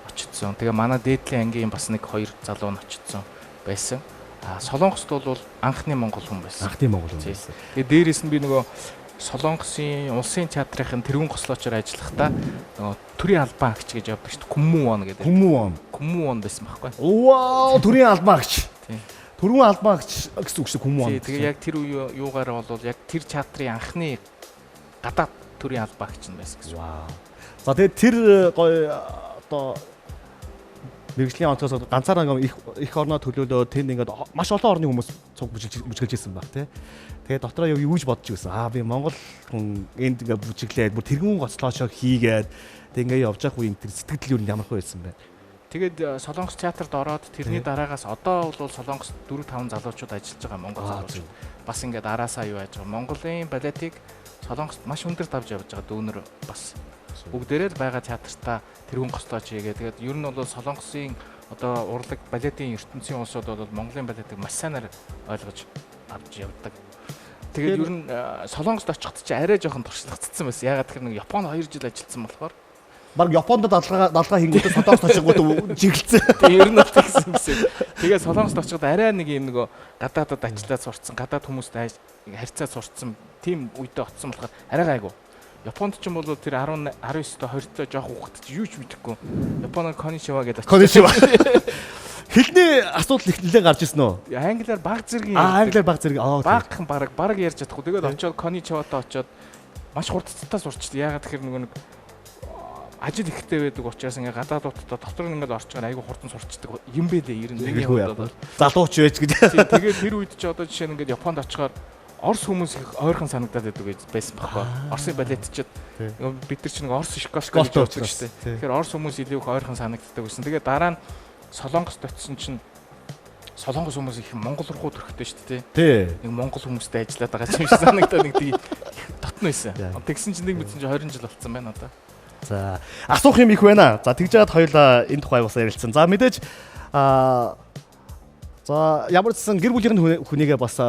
очсон. Тэгээ манай дээдлийн ангийн бас нэг 2 залуу нь очсон байсан. А Солонгост бол анхны монгол хүн байсан. Анхны монгол хүн байсан. Тэгээ дээрээс нь би нөгөө Солонгосын улсын театрын тэргүүн гослоочоор ажиллахдаа нөгөө төрийн албан агч гэж явдаг шүү дээ. Күммүн гэдэг. Күммүн. Күммүн байсан байхгүй. Вау, төрийн албан агч. Тийм. Түрүүн албан агч гэсэн үг шүү дээ хүмүүн. Тэгээ яг тэр үе юугаар бол яг тэр театрын анхны гадаад төрийн албан агч нь байсан гэсэн. Вау. За тэгээд тэр гоё одоо мэргэжлийн онцгоос ганцаараа ингээ их их орноо төлөөлөө тэнд ингээд маш олон орны хүмүүс цуг бүжиглэж ирсэн баг тий. Тэгээд дотроо юу гэж бодож байсан. Аа би Монгол хүн энд ингээ бүжиглээд бүр тэргүүн гоцлоочоо хийгээд тэг ингээ явж явах үеийн тэр сэтгэл юу ямар хөө байсан бэ? Тэгээд Солонгос театрт ороод тэрний дараагаас одоо бол Солонгос 4 5 залуучууд ажиллаж байгаа Монгол залуучууд. Бас ингээд араасаа юу яаж байгаа. Монголын балетыг Солонгост маш өндөр давж явж байгаа дүүнер бас бүгдээрээ л байгаа театртаа тэргүүн гоцлооч хийгээ. Тэгээд ер нь бол Солонгосын одоо урлаг балетын ертөнцийн улсууд бол Монголын балетыг маш сайнаар ойлгож авч явдаг. Тэгээд ер нь Солонгост очиход чи арай жоохон туршлагацсан байсан. Ягаад гэхээр нэг Японд 2 жил ажилласан болохоор баг Японд далгаа хийнгүүтээ Солонгост очингууд жиглэцсэн. Тэгээ ер нь бол тэгсэн гэсэн. Тэгээд Солонгост очиход арай нэг юм нөгөө гадаадад ажиллаад сурцсан, гадаад хүмүүстэй харьцаад сурцсан тийм үедээ очсон болохоор арай гайгүй. Японд ч юм бол тэр 10 19 то 20 то жоох хүүхэд чи юу ч мэдэхгүй. Японоор коничива гэдэг очсон. Коничива. Хэлний асуудал их нэлээд гарч ирсэн үү? Англиар баг зэргийн. Аа, англиар баг зэрэг. Аа, багхан бараг ярьж чадахгүй. Тэгээд очиод коничиватай очиод маш хурдцтай сурчдаг. Яагаад тэгэхээр нөгөө нэг ажил ихтэй байдаг учраас ингээ гадаадуудтай дотор нь ингээд орчгоор айгүй хурдан сурчдаг юм бэлээ ер нь миний хувьд бол залууч байж гэж. Тэгээд тэр үед чи одоо жишээ нь ингээд Японд очихоор Орос хүмүүс их ойрхон санагдаад байдаг гэж байсан байхгүй. Оросын балетчид бид нар чи нэг Орос школ гэж явдаг шүү дээ. Тэгэхээр Орос хүмүүс илүү их ойрхон санагддаг байсан. Тэгээд дараа нь Солонгост очисон чинь Солонгос хүмүүс их Монгол руу төрхтэй шүү дээ. Нэг Монгол хүмүүстэй ажиллаад байгаа юм шиг санагдаад нэг тийм дотно байсан. Тэгсэн чинь нэг мэдсэн чинь 20 жил болцсон байна одоо. За асуух юм их байна. За тэгж яагаад хоёулаа энэ тухай бас ярилцсан. За мэдээж за ямар ч сан гэр бүлийн хүнийгээ бас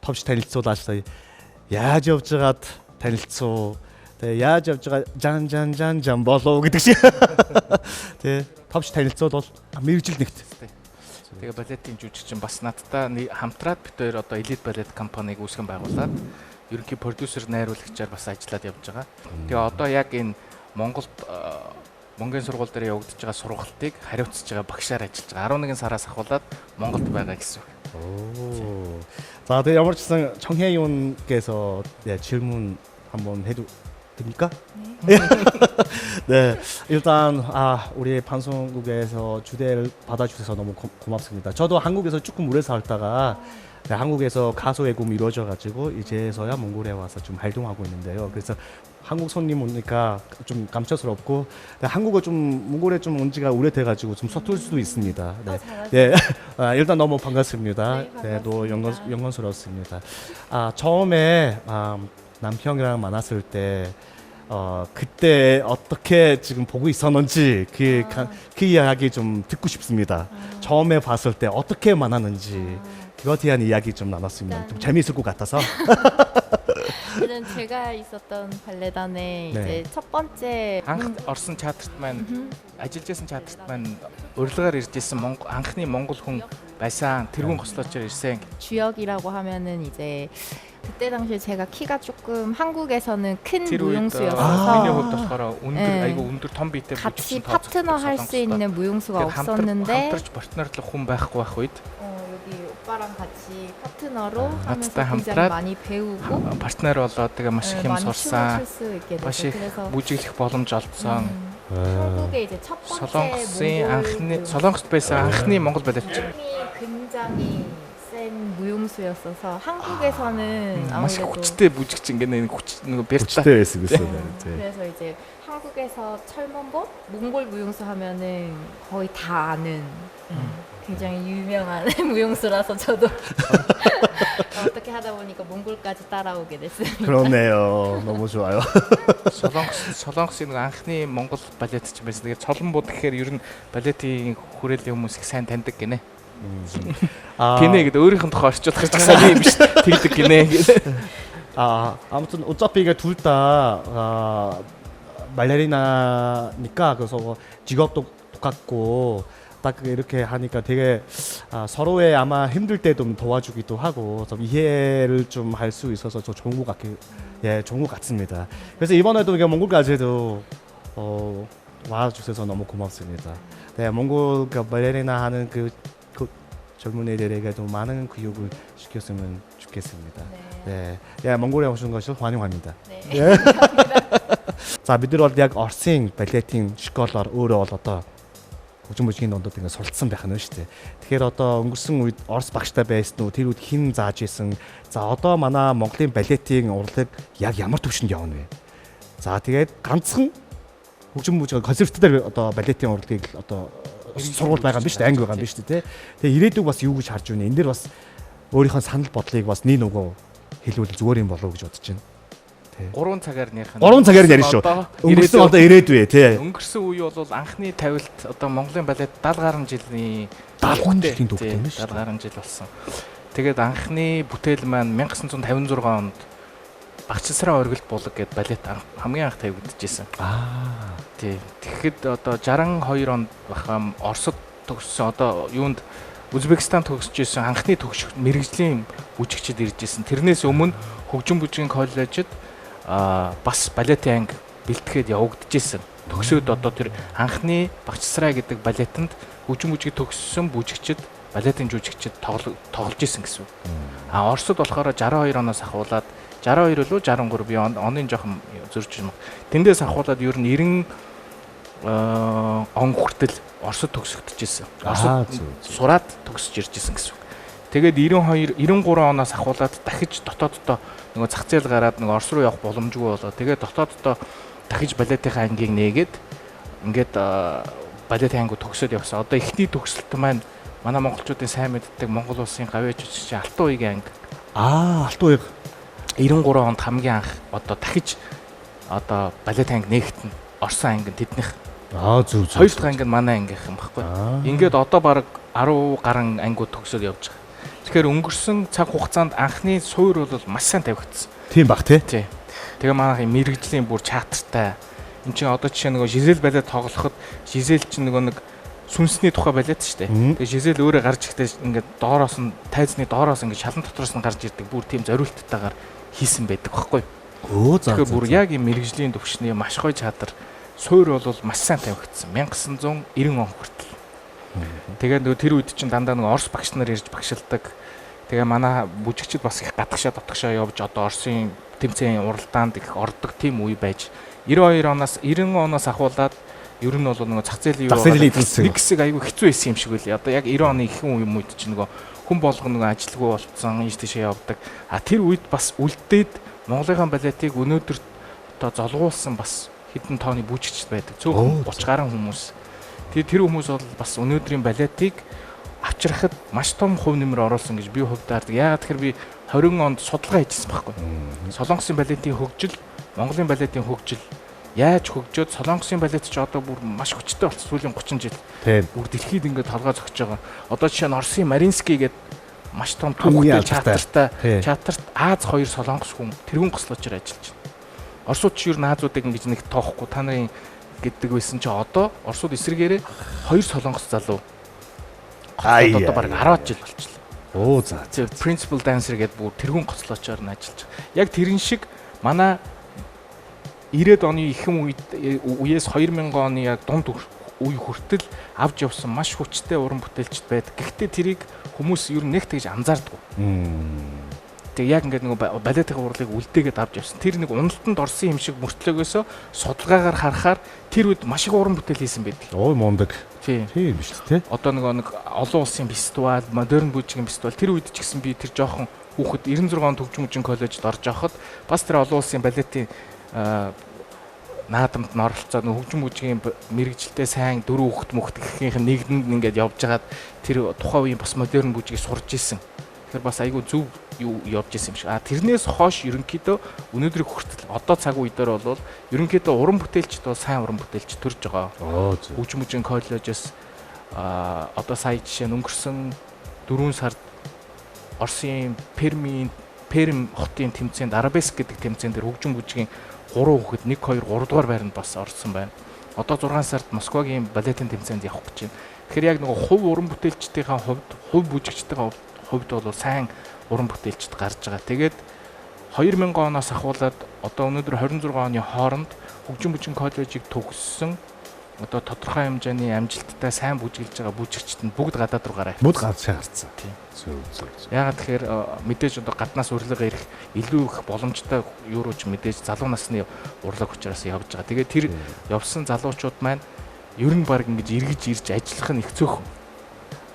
товч танилцуулаач сая. Яаж явж байгаад танилцуу. Тэгээ яаж явж байгаа жан жан жан жан болов гэдэг шиг. Тэ товч танилцуул бол мэргэжил нэгт. Тэгээ балетын жүжигчин бас надтай хамтраад бид хоёр одоо Elite Ballet компанийг үүсгэн байгуулад ерөнхий продюсер найруулагчаар бас ажиллаад явж байгаа. Тэгээ одоо яг энэ Монголд мөнгөний сургууль дээр явагдаж байгаа сургалтыг хариуцж байгаа багшаар ажиллаж байгаа. 11 сараас ахуулаад Монголд байгаа гэсэн үг. 오. 자, 네, ямар ч гэсэн 청해윤께서 네, 질문 한번 해도 됩니까? 네. 네, 일단 우리 방송국에서 주대를 받아주셔서 너무 고맙습니다. 저도 한국에서 조금 오래 살다가 네, 한국에서 가수의 꿈이 이루어져가지고 이제서야 몽골에 와서 좀 활동하고 있는데요. 그래서 한국 손님 오니까 좀 감격스럽고 네, 한국어 좀 몽골에 좀 온 지가 오래돼가지고 좀 서툴 수도 있습니다. 네, 네. 일단 너무 반갑습니다. 네, 네, 또 반갑습니다. 영광스럽습니다. 처음에 남편이랑 만났을 때 그때 어떻게 지금 보고 있었는지 그 이야기 좀 듣고 싶습니다. 처음에 봤을 때 어떻게 만났는지 그것에 대한 이야기 좀 나눴으면 좀 재미있을 것 같아서. 저는 제가 있었던 발레단에 네. 이제 첫 번째 Анх орсон театрт маань ажиллаж байсан театрт маань урилгаар ирж исэн Монгол анхны монгол хүн байсан. Тэргүүн гоцлоочоор ирсэн. 주역이라고 하면은 이제 그때 당시에 제가 키가 조금 한국에서는 큰 Тэр үед 무용수였어서 миний хувьд болохоор өндөр 네. айгүй өндөр том биетэй 같이 бүжигчин 파트너 할 수 있는 무용수가 없었는데 хамтарч партнерлох хүн байхгүй байх үед 여기 오빠랑 같이 파트너로 하면서 나트다 굉장히 함트라. 많이 배우고 партнер болоод тэгээ маш их 네, юм 많이 춤을 сурсан. 출 수 있게 Маш 됐어요. их 그래서 бүжиглэх боломж олдсон. 한국의 이제 첫 번째 Солонгосын 몽골 анхны Солонгост байсан анхны монгол балетч. 힘이 굉장히 센 무용수였어서 한국에서는 Маш их 아무래도 хүчтэй бүжигч ингээ нэг хүч нэг бэртэ. хүчтэй байсан гэсэн. 네. 그래서 이제 한국에서 철먼보 몽골 무용수 하면은 거의 다 아는 굉장히 유명한 무용수라서 저도 어떻게 하다 보니까 몽골까지 따라오게 됐습니다. 그렇네요. 너무 좋아요. Солонгосын нэг анхны монгол балетч байсан. Тэгээд Цолон бууд гэхээр ер нь балетын хүрээллийн хүмүүс их сайн таньдаг гинэ. Гинэ гэдэг өөрийнх нь тухай орчуулах гэж сайн юм биш. Тэгдэг гинэ гэдэг. 아무튼 어차피 이게 둘 다 발레리나니까 그래서 뭐 직업도 똑같고 딱 이렇게 하니까 되게 서로의 아마 힘들 때 좀 도와주기도 하고 좀 이해를 좀 할 수 있어서 저 좋은 것 같기 예 좋은 것 같습니다. 그래서 이번에도 이게 몽골까지도 와주셔서 너무 고맙습니다. 네, 몽골 그 발레리나 하는 그 젊은이들에게도 많은 교육을 시켰으면 좋겠습니다. 네. 네, 예, 몽골에 오신 것을 환영합니다. 네. 예. За бид нар бол яг Оросын балетын школоор өөрөө бол одоо хөгжим бүжгийн дундад ингээд суралцсан байх нь шүү дээ. Тэгэхээр одоо өнгөрсөн үед Орос багштай байсан уу? Тэр үед хэн зааж исэн? За одоо манай Монголын балетын урлаг яг ямар түвшинд явна вэ? За тэгээд ганцхан хөгжим бүжиг консерватор одоо балетын урлагийг одоо сургууль байгаа юм биш үү? Анги байгаа юм биш үү, тэ? Тэгээ ирээдүг бас юу гэж харж байна? Энэ дэр бас өөрийнхөө санал бодлыг бас нэг нүгөө хэлвэл зүгээр юм болов уу гэж бодож байна. 3 цагаар ярих нь. 3 цагаар ярина шүү. Өнгөрсөн одоо ирээдүй тий. Өнгөрсөн үе бол анхны тавилт одоо Монголын балет 70 гаруй жилийн 70 жилийн түүхтэй юм шүү. 70 гаруй жил болсон. Тэгээд анхны бүтээл маань 1956 онд Багчсараа оргилд булаг гэдэг балет хамгийн анх тавигдчихсэн. Аа. Тий. Тэгэхэд одоо 62 онд бахам Оросд төгссөн, одоо юунд Узбекистан төгсөж исэн анхны төгш мэрэгжлийн бүжигчид ирж исэн. Тэрнээс өмнө хөгжим бүжгийн коллежид бас балетын анги бэлтгэхэд явагдажсэн. Төгсөөд одоо тэр анхны Багчсарай гэдэг балетанд хөгжим бүжгийг төгссөн бүжигчид, балетын жүжигчид тоглож исэн гэсэн үг. А Оросд болохоор 62 оноос ахуулаад 62 лөө 63 би онын жоохон зөрж юм. Тэндээс ахуулаад ер нь 90 он хүртэл Оросд төгсөгдөж исэн. Оросд сураад төгсөж ирж исэн гэсэн үг. Тэгээд 92 93 оноос ахуулаад дахиж дотооддоо нөгөө зах зээл гараад нөгөө Орос руу явах боломжгүй болоо. Тэгээд дотооддоо дахиж балетынхаа ангийг нээгээд ингээд балетын ангиуд төгсөөд явсан. Одоо эхний төгсөлт маань манай монголчуудын сайн мэддэг Монгол улсын гавьяа жүжигчин Алтан уягийн анги. Аа, Алтан уяг 93 онд хамгийн анх одоо дахиж одоо балет анги нээгтэн Орсон анги нь тэднийх. Аа, зөв зөв. Хоёр дахь анги нь манай ангийнх юм баггүй. Ингээд одоо бараг 10 гаруй ангиуд төгсөөд явж байгаа. Тэгэхээр өнгөрсөн цаг хугацаанд анхны суур бол маш сайн тавигдсан. Тийм бах тий. Тий. Тэгээ манайхын мэрэгжлийн бүр чатартай. Энд чинь одоо жишээ нөгөө Жизель балет тоглоход Жизель чинь нөгөө нэг сүнсний тухай балет шүү дээ. Тэгээ Жизель өөрөө гарч ирэхдээ ингээд доороос нь тайзны доороос ингээд шалан дотроос нь гарч ирдэг бүр тийм зориулттайгаар хийсэн байдаг байхгүй. Өө за. Тэгэхээр бүр яг юм мэрэгжлийн төвшний маш гоё чадар суур бол маш сайн тавигдсан. 1990 он хүртэл. Тэгээд нөгөө тэр үед чинь дандаа нөгөө Орос багш нар ирж багшилдаг. Тэгээ манай бүжигчид бас их гадагшаа дотгошоо явж одоо Оросын тэмцээн уралдаанд их ордог тийм үе байж 92 оноос 90 оноос ахуулаад ер нь бол нөгөө зах зээлийн юу нэг хэсэг айгүй хэцүү байсан юм шиг үлээ. Одоо яг 90 оны ихэнх үе юм үед чинь нөгөө хүн болгоно нөгөө ажилгүй болцсон, ийш тийшээ явдаг. А тэр үед бас үлдээд Монголын балетыг өнөөдөр одоо золгуулсан бас хэдэн тооны бүжигчд байдаг. Цөөхөн 30 гаруй хүмүүс. Тэр хүмүүс бол бас өнөөдрийн балетыг авчрахад маш том хувь нэмэр оруулсан гэж би хувьд хардаг. Яагаад тэгэхээр би 20 онд судалгаа хийжсэн байхгүй. Солонгосын балетын хөгжил, Монголын балетын хөгжил яаж хөгжөөд Солонгосын балет ч одоо бүр маш хүчтэй болсон сүүлийн 30 жил. Бүр дэлхийд ингээд толгой зогсож байгаа. Одоо жишээ нь Оросын Маринский гэдэг маш том түүхтэй чатартай, чатарт Аз 2 Солонгос хүн тэргүүн гослоочоор ажиллаж байна. Оросууд ч ер нь Азуудыг ингэж нэг тоохгүй та нарын гэдэг байсан чи одоо Оросууд эсрэгээрээ 2 Солонгос залуу одоо бараг 10 жил болчихлоо. Оо за. Principal dancer гэдэг бүр тэргүүн гоцлоочоор нь ажиллаж байгаа. Яг тэрэн шиг манай 90-ад оны ихэнх үед үеэс 2000 оны яг дунд үе хүртэл авч явсан маш хүчтэй уран бүтээлчд байдаг. Гэхдээ тэрийг хүмүүс ер нь нэг тэгж анзаардаггүй. Тэгээ яг ингээд нөгөө балетын урлагийг үлдээгээд авч явсан. Тэр нэг уналтанд орсон юм шиг мөртлөөгөөсөө судалгаагаар харахаар тэр үед маш их уран бүтээл хийсэн байдаг. Ой мундаг. Тийм биш үү те. Одоо нөгөө нэг олон улсын фестивал, модерн бүжгийн фестивал тэр үед ч гэсэн би тэр жоохон хүүхэд 96 он төгжмөжин коллежид орж явахад бас тэр олон улсын балетын наадамд нь оролцоод нөгөө хөгжим бүжгийн мэрэгжилтэй сайн дөрөв хүүхэд мөхт гэхийнх нь нэгдэнд ингээд явж хагаад тэр тухайн үеийн бас модерн бүжгийг сурж исэн. Тэгэхээр бас айгүй зөв юу явж исэн юм шиг. А тэрнээс хойш ерөнхийдөө өнөөдрийг хүртэл одоо цаг үе дээр бол ерөнхийдөө уран бүтээлчд бол сайн уран бүтээлч төрж байгаа. Хөгжим бүжгийн коллежоос одоо сая жишээ нь өнгөрсөн 4 сард Оросын Перм хотын тэмцээнд Арабеск гэдэг тэмцээн дээр хөгжим бүжгийн 3 хүүхэд 1 2 3 дугаар байранд бас орсон байна. Одоо 6 сард Москвагийн балетын тэмцээнд явах гэж байна. Тэгэхээр яг нөгөө хувь уран бүтээлчдийнхээ хувьд, хувь бүжигчдийн хувьд бол сайн уран бүтээлчд гарч байгаа. Тэгээд 2000 оноос ахуулаад одоо өнөөдөр 26 оны хооронд хөгжим бүжгийн коллежийг төгссөн одоо тодорхой хэмжээний амжилттай сайн бүжиглэж байгаа бүжигчд нь бүгд гадаад руу гараа. Бүгд гадаа гарцсан. Тийм. Зөв зөв. Яагаад тэгэхээр мэдээж одоо гаднаас урилга ирэх илүү их боломжтой юу руу ч мэдээж залуу насны урлаг учраас явж байгаа. Тэгээд тэр явсан залуучууд маань ер нь баг ингэж эргэж ирж ажиллах нь их цөөхөн.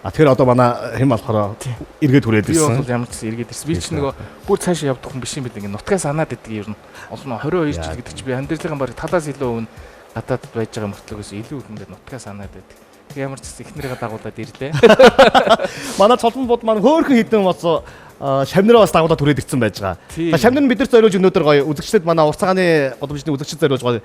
А тэгэхээр одоо манай хэм болохоор эргээд хүрээд ирсэн. Би бол ямар ч эргээд ирсэн. Би ч нөгөө бүр цаашаа явдаг хүн биш юм бид ингэ нутгаас санаад идэг ер нь. Олон 22 жил гэдэг чи би амьдралын баг талаас илүү өмнө гадаадд байж байгаа мөртлөгөөс илүү их ингээд нутгаа санаад байдаг. Тэг ямар ч гэсэн эхнэрийгээ дагуулад ирлээ. Манай цолмон бод маань хөөхөн хідэн бас шавнараа бас дагуулад хүрээд ирсэн байж байгаа. За шавнар нь бидэрт зориулж өнөөдөр гоё үзэгчдэд манай урт цагааны гудамжны үзэгчдэд зориулж гоё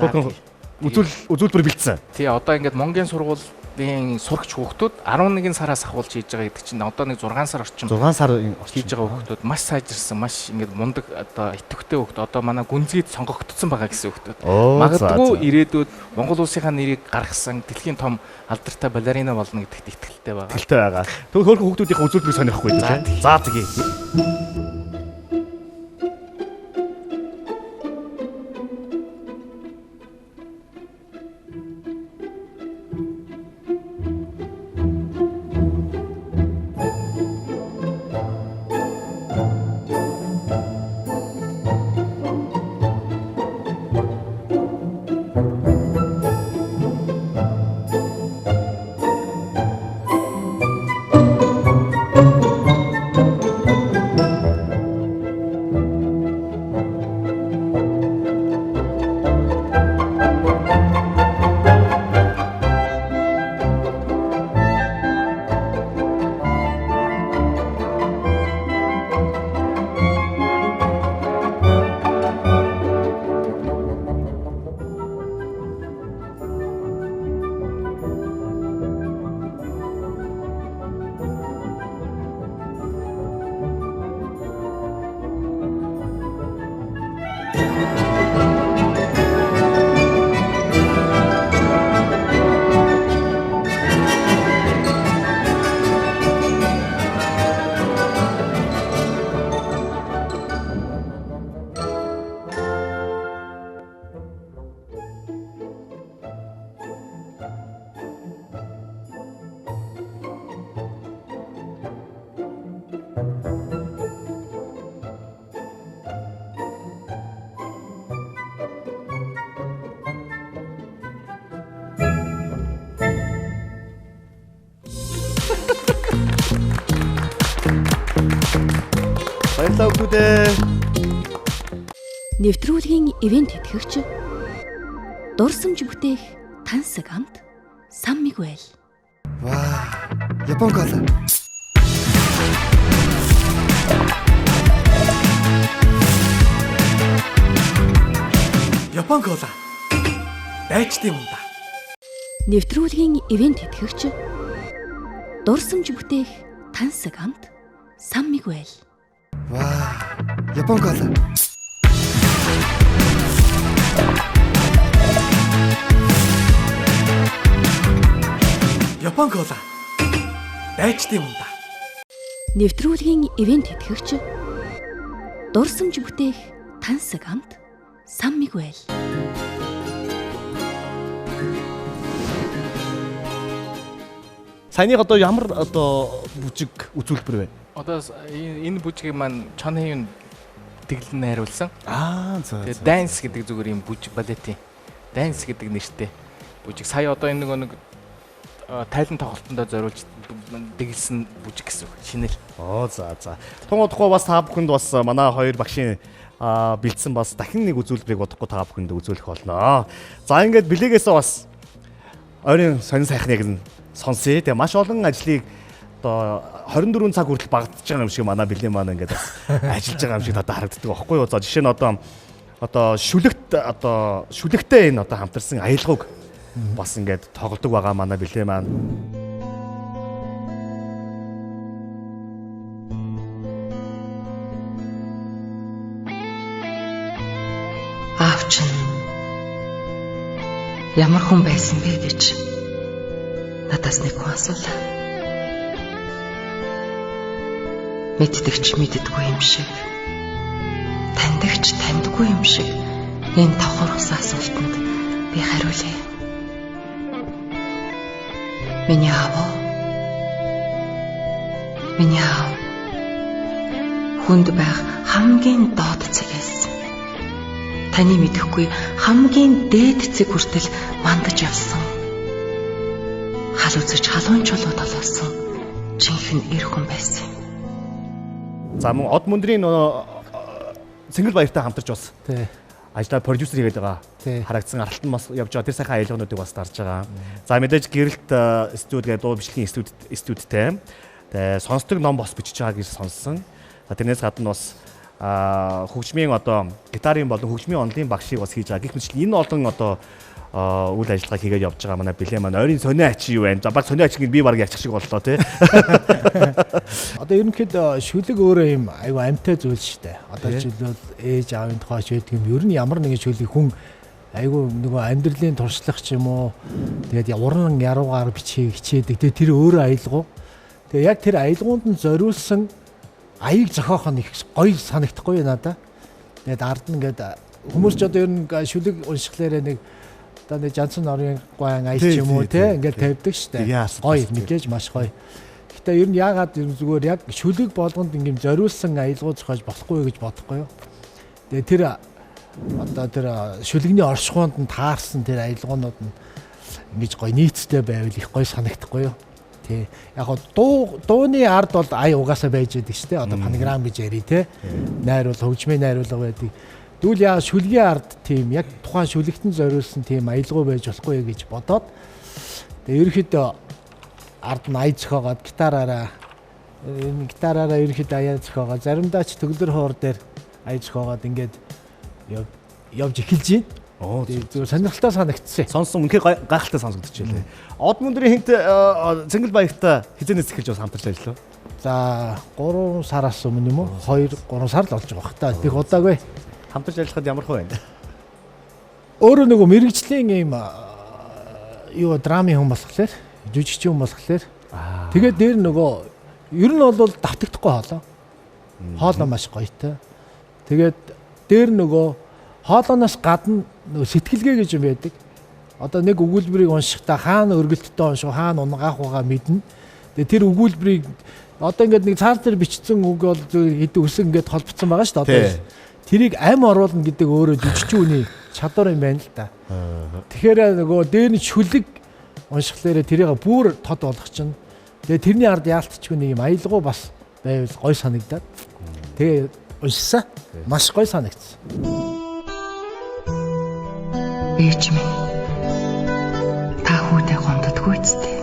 хөөхөн үзүүлбэр бэлдсэн. Тий, одоо ингээд Монгийн сургуулийн сурагч хүүхдүүд 11 сараас ахуулж хийж байгаа гэдэг чинь одоо нэг 6 сар орчим 6 сар хийж байгаа хүүхдүүд маш сайжирсан, маш ингээд мундаг одоо идэвхтэй хүүхд одоо манай гүнзгийд сонгогдсон байгаа гэсэн хүүхдүүд. Магадгүй ирээдүйд Монгол улсынхаа нэрийг гаргасан дэлхийн том алдартай балерина болно гэдэгт итгэлтэй байгаа. Итгэлтэй байгаа. Тэгвэл хөөрхөн хүүхдүүдийн үзүүлбэрийг сонирхгүй дээ. За тэгье. Баярлалаа хүүхдүүдээ. Нэвтрүүлгийн ивент тэтгэгч дурсамж бүтээх тансаг амт Сан Мигуэл. Ваа, Япон кола. Япон кола. Дайчдын юм да. Нэвтрүүлгийн ивент тэтгэгч дурсамж бүтээх тансаг амт Сан Мигуэл. Ваа, Япон кола. Япон кола. Дайчдын юм да. Нэвтрүүлгийн ивент тэтгэгч дурсамж бүтээх тансаг амт Сан Мигуэл. Саяны одоо ямар одоо бүжиг үзүүлбэр вэ? Одоо энэ бүжгийг маань Чон Хэюн тэглэн найруулсан. Аа за. Тэгээ dance гэдэг зүгээр юм бүжиг балетын dance гэдэг нэртэй бүжиг. Сая одоо энэ нэг тайлан тоглолтондоо зориулж дэглэсэн бүжиг гэсэн үг. Шинэл. Оо за за. Тун удахгүй бас та бүхэнд бас манай хоёр багшийн бэлдсэн бас дахин нэг үзүүлбэрийг удахгүй та бүхэнд үзүүлэх болно. За ингээд бэлээгээсээ бас ойрын сонин сайхныг нь сонсъё. Тэгээ маш олон ажлыг одоо 24 цаг хүртэл багтж байгаа юм шиг манай бэлээ маань ингээд бас ажиллаж байгаа юм шиг надад харагддаг байхгүй юу. За жишээ нь одоо шүлэгт одоо шүлэгтэй энэ одоо хамтарсан аялгауг бас ингээд тоглодог байгаа манай бэлээ маань. Аав чинь ямар хүн байсан бэ гэж надаас нэг хүн асуулаа. Мэддэгч мэддэггүй юм шиг, таньдагч таньдгүй юм шиг энэ давхар усан асуултанд би хариулъя. Миний аав. Миний аав. Хүнд байх хамгийн доод цэгээс. Таны мэдэхгүй хамгийн дээд цэг хүртэл мандаж явсан. Хал үзэж халуун чулуу толоосон жинхэнэ эр хүн байсан. За мөн Од мөндрийн нөгөө Цэнгэл баяртай хамтарч бас ажлаа продюсер хийгээд байгаа. Харагдсан аралт нь бас явж байгаа. Тэр сайхан аялгаунуудыг бас дарж байгаа. За мэдээж гэрэлт студ гэдэг дуу бичлэгийн студидтэй. Тэгээ сонсдог ном бас бичиж байгаа гэж сонссон. За тэрнээс гадна бас хөгжмийн одоо гитарын болон хөгжмийн онлын багшийг бас хийж байгаа. Гэх мэт энэ олон одоо үйл ажиллагаа хийгээд явж байгаа манай Билээ маань ойрын сонио ачи юу байна. За баг сонио ачи гэж би баг ярьчих шиг боллоо тий. Одоо ерөнхийдөө шүлэг өөрөө юм айгу амьтай зүйл шүү дээ. Одоо жишээлбэл ээж аавын тухай ч байдаг юм. Ер нь ямар нэгэн шүлэг хүн айгу нөгөө амьдралын туршлага ч юм уу тэгээд уран яруугаар бичгийг хичээдэг. Тэгээд тэр өөрөө аялгау. Тэгээд яг тэр аялгуунд нь зориулсан аяыг зохиох нь их гоё санагдахгүй надаа. Тэгээд ард нь ингээд хүмүүс ч одоо ер нь шүлэг уншихлаарэ нэг одоо нэг Жансан норын гуайн аяг ч юм уу те ингээд тавьдаг штэ. Гоё мэдээж маш гоё. Гэтэ ер нь яагаад ер нь зүгээр яг шүлэг болгонд ингээд зориулсан аялгау зохиож болохгүй гэж бодохгүй юу. Тэгээ тэр одоо тэр шүлэгний оршихуйнд нь таарсан тэр аялгуунууд нь ингэж гоё нийцтэй байвал их гоё санагдахгүй юу. Тий. Яг гоо дууны ард бол ая угаасаа байж байдаг шүү дээ. Одоо панограм гэж ярий те. Найруул хөгжмийн найруулга байдаг. Тэгвэл яа шүлгийн ард тийм яг тухайн шүлэгтэн зориулсан тийм аялгау байж болохгүй гэж бодоод тэгээ ерөөхдөө ард нь ая зохиогоод гитараараа энэ гитараараа ерөөхдөө аяа зохиогоод заримдаа ч төгөлдөр хоор дээр ая зохиогоод ингээд явж эхэлж байна. Зүгээр сонирхолтой санагдсан. Сонсон үнэхээр гайхалтай сонсогдчихлээ. Од мөндрийн хинт Цэнгэл баяртай хизэнээс эхэлж бас хамтарч ажиллав. За 3 сараас өмнө юм уу? 2 3 сар л болж байгаа бох та. Тэг удаагүй. Хамтарч ажиллахад ямар хөө байна? Өөрөө нөгөө мэрэгжлийн ийм юу драмын хүн болохоор, жүжигчин хүн болохоор тэгээд дээр нөгөө ер нь бол давтагдахгүй хоолой. Хоолой маш гоётой. Тэгээд дээр нөгөө хоолооноос гадна нөгөө сэтгэлгээ гэж юм байдаг. Одоо нэг өгүүлбэрийг уншихдаа хаана өргөлттэй унших, хаана унгаах байгаа мэднэ. Тэгээ тэр өгүүлбэрийг одоо ингээд нэг цаар дээр бичсэн үг бол хэд өсөн ингээд холбогдсон байгаа шүү дээ. Одоо тэрийг ам оруулна гэдэг өөрөө жүжигчин хүний чадвар юм байна л да. Тэгэхээр нөгөө дээр нь шүлэг уншихлаарэ тэрийг бүр тод болгох чинь. Тэгээ тэрний ард яалтчгүй нэг юм аялгау бас байвал гой санагдаад. Тэгээ уншсан. Маш гой санагдсан. Ээж минь та хүүдээ гомддоггүй үстэй.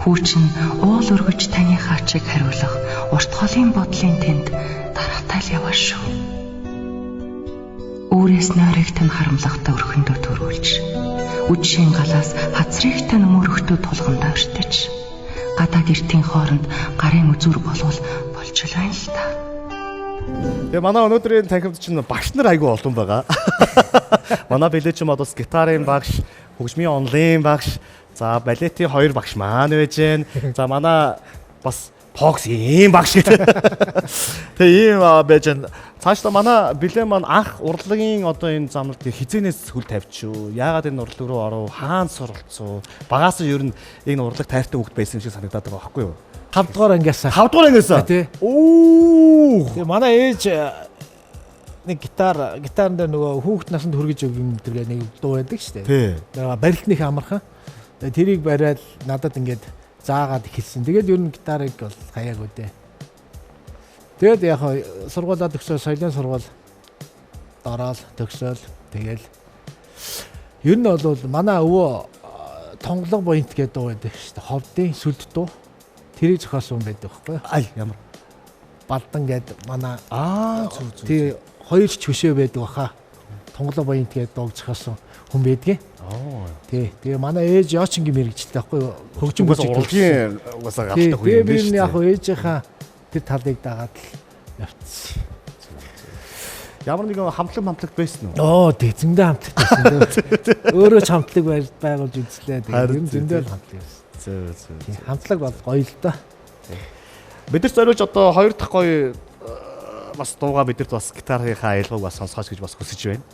Хүү чинь уул өргөж таны хаачийг хариулах урт холын бодлын тэнд дараатай л яваа шүү. Үүрээс нойрыг тань харамлахдаа өрхөндөө төрүүлж, үдшийн галаас хацрыг тань мөрөхтөө тулгандаа өртөж, гадаа гэртийн хооронд гарын үзүүр болвол болж л байна л та. Тэгээ манай өнөөдрийн танхимд чинь багш нар айгүй олон байгаа. Манай Билээ чинь бас гитарын багш, хөгжмийн онлын багш, за балетийн хоёр багш маань байж гэн. За манай бас Фокс ийм багш гэдэг. Тэгээ ийм байж гэн. Цаашдаа манай Билээ маань анх урлагийн одоо энэ замналд хизэнээс хөл тавьчихв. Яагаад энэ урлаг руу оров? Хаана суралцв? Багаас нь ер нь энэ урлаг тайртай хүүхэд байсан юм шиг санагдаад байгаа байхгүй юу? 5 дугаар ангиас. 5 дугаар ангиас. Тий. Оо. Тэгээ манай ээж нэг гитарн дээр нөгөө хүүхэд насанд хүргэж өгөн гэдэг нэг дуу байдаг шүү дээ. Тэгээ барилтных амархан. Тэгээ тэрийг бариад надад ингээд заагаад эхэлсэн. Тэгээд ер нь гитарыг бол хаяагүй дээ. Тэгээд яг сургуулаа төгсөө соёлын сургууль дороод төгсөөл тэгэл ер нь бол манай өвөө тонголго буянт гэдэг дуу байдаг шүү дээ. Ховдын сүлд дуу. Тэрийг зохиосон хүн байдаг байхгүй юу? Ай ямар Балдан гээд манай зүг зүг. Тий хоёр ч хөшөө байдаг баха. Тонголоо буянт гээд дууг зохиосон хүн байдгийн. Тий. Тэгээ манай ээж Йочингийн мэрэгчлээ байхгүй юу? Хөгжим бүжиг урлагийн угаасаа галтай хүн юм биш. Тэгээ би яг ээжийнхаа тэр талыг дагаад л явцсан. Ямар нэгэн хамтлаг байсан уу? Оо, тий зөндөө хамтлаг байсан дээ. Өөрөө ч хамтлаг байгуулж үзлээ. Тэгээ ер нь зөндөө л хамтлаг байсан. Зөв зөв. Хамтлаг бол гоё л доо. Бид нар зориулж одоо хоёр дахь гоё бас дуугаа бидэрт бас гитарынхаа аялгауг бас сонсгооч гэж бас хүсэж байна.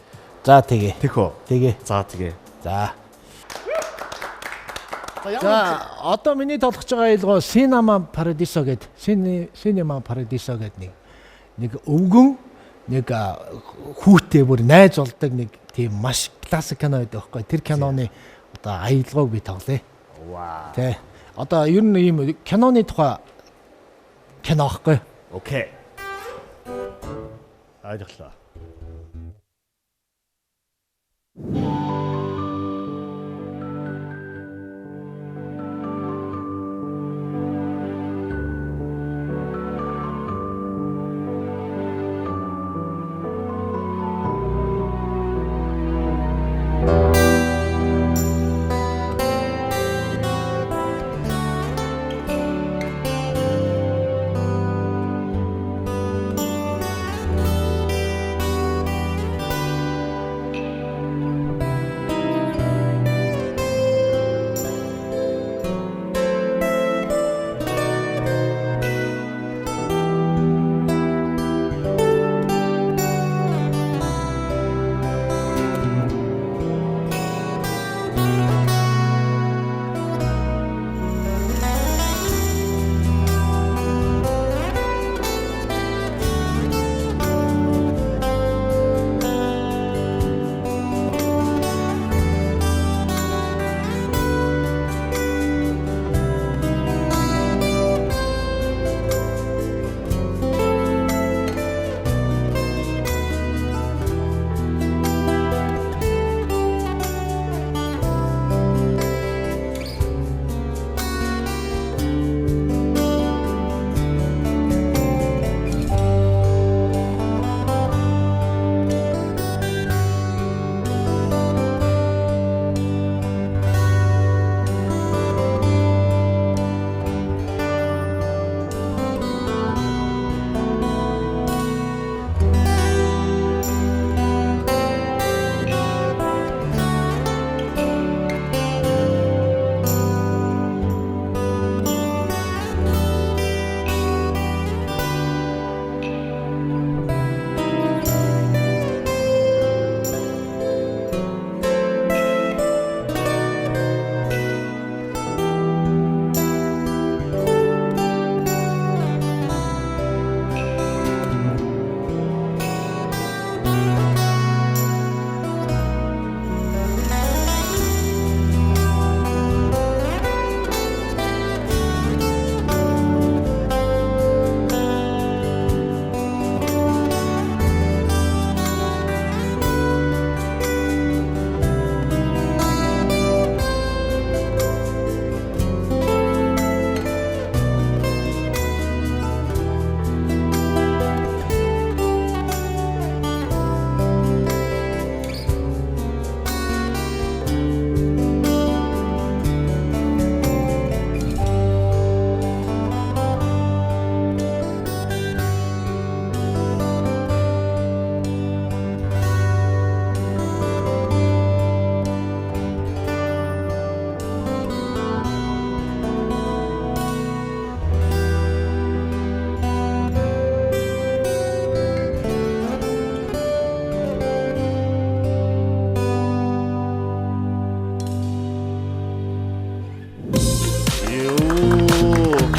За тэгээ. Тэхөө. Тэгээ. За тэгээ. За. За одоо миний тоглож байгаа аялгаа Cinema Paradiso гэдэг Cinema Paradiso гэдэг нэг өвгөн нэг хүүтэй бүр найз болдог нэг тийм маш классик кино байдаг байхгүй. Тэр киноны одоо аялгааг би тоглоё. Вау. Тэ. Одоо ер нь ийм киноны тухай кино байхгүй. Окей. Ойлголоо.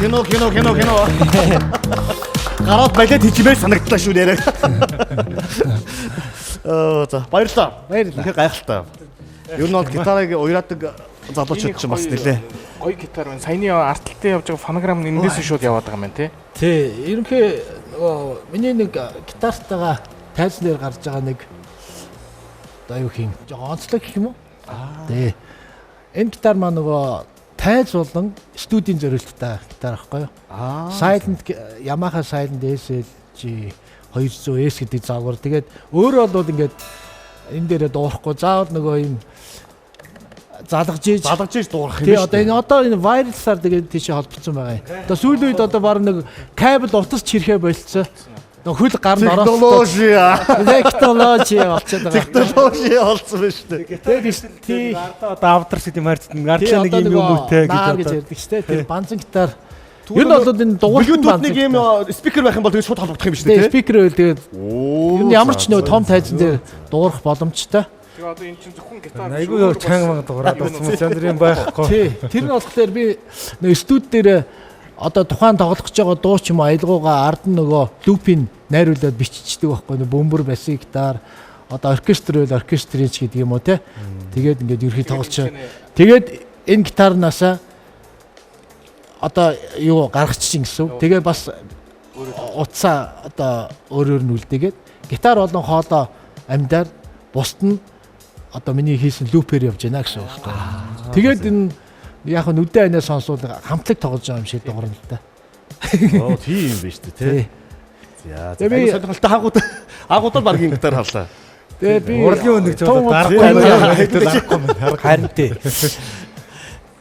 Кино кино кино кино. Гараад балет хийчмээр санагдлаа шүү нэрээ. За баярлалаа. Баярлалаа. Тэгэхээр гайхалтай. Ер нь бол гитарыг уяраадаг залуучууд ч бас нэлээ. Гоё гитар байна. Саяны артталтай явж байгаа фонограм нь эндээс шууд яваад байгаа юм байна тий. Тий, ерөнхий нөгөө миний нэг гитартайгаа тайзан дээр гарч байгаа нэг одоо юу хийм? Жоо онцлог гэх юм уу? Тий. Энэ гитар маань нөгөө тайз болон студийн зориулттай гитар байхгүй юу? Silent Yamaha Silent SLG 200S гэдэг загвар. Тэгээд өөрөө бол ингээд энэ дээрээ дуурахгүй заавал нөгөө юм залгаж иж дуурах юм Тий шүү одоо энэ одоо энэ wireless-аар тэгээд тийшээ холбогдсон байгаа юм. Одоо сүүлийн үед одоо баг нэг кабель утас чирхээ болцсон. Нөгөө хөл гарнд ороод Технологи. Технологи болчиход байгаа. Технологи болсон байна шүү дээ. Тэгээд тий Одоо авдарч гэдэг юм харьцдаг. Ардлаа нэг юм юм үүтэй гэж гэж гэж ярьдаг шүү дээ. Тэр банзан гитар. Ер нь бол энэ дугуйлан Bluetooth банзан нэг юм спикер байх юм бол тэгээд шууд холбогдох юм шүү дээ. дээ. Спикер байвал тэгээд ер нь ямар ч нөө том тайзан дээр дуурах боломжтой. Тэгээ одоо эн чинь зөвхөн гитар Айгүй чанга мага дуурайд болсон янз бүрийн байхгүй. Тий. Тэр нь болохоор би нөө студ дээр одоо тухайн тоглох гэж байгаа дуу ч юм уу аялгуугаа ард нь нөгөө лупийг найруулад биччихдэг байхгүй нөө бөмбөр баси гитар одоо оркестр байл оркестрийн ч гэдэг юм уу те. Тэгээд ингээд ерхий тоглолч. Тэгээд энэ гитарнаасаа одоо юу гаргачих гэсэн. Тэгээ бас утсаа одоо өөрөөр нь үлдээгээд гитар болон хоолой амьдаар бусд нь одоо миний хийсэн лупээр явж байна гэсэн үг байхгүй. Тэгээд энэ яг нь нүдэн анаа сонсвол хамтлаг тоглож байгаа юм шиг дуурна л да. Оо тийм юм биш үү те. За за сонирхолтой хаагууд баг энэ гитар харлаа. Тэгээ би урлагийн өндөг зөв дарахгүй дарахгүй мэн харин тий.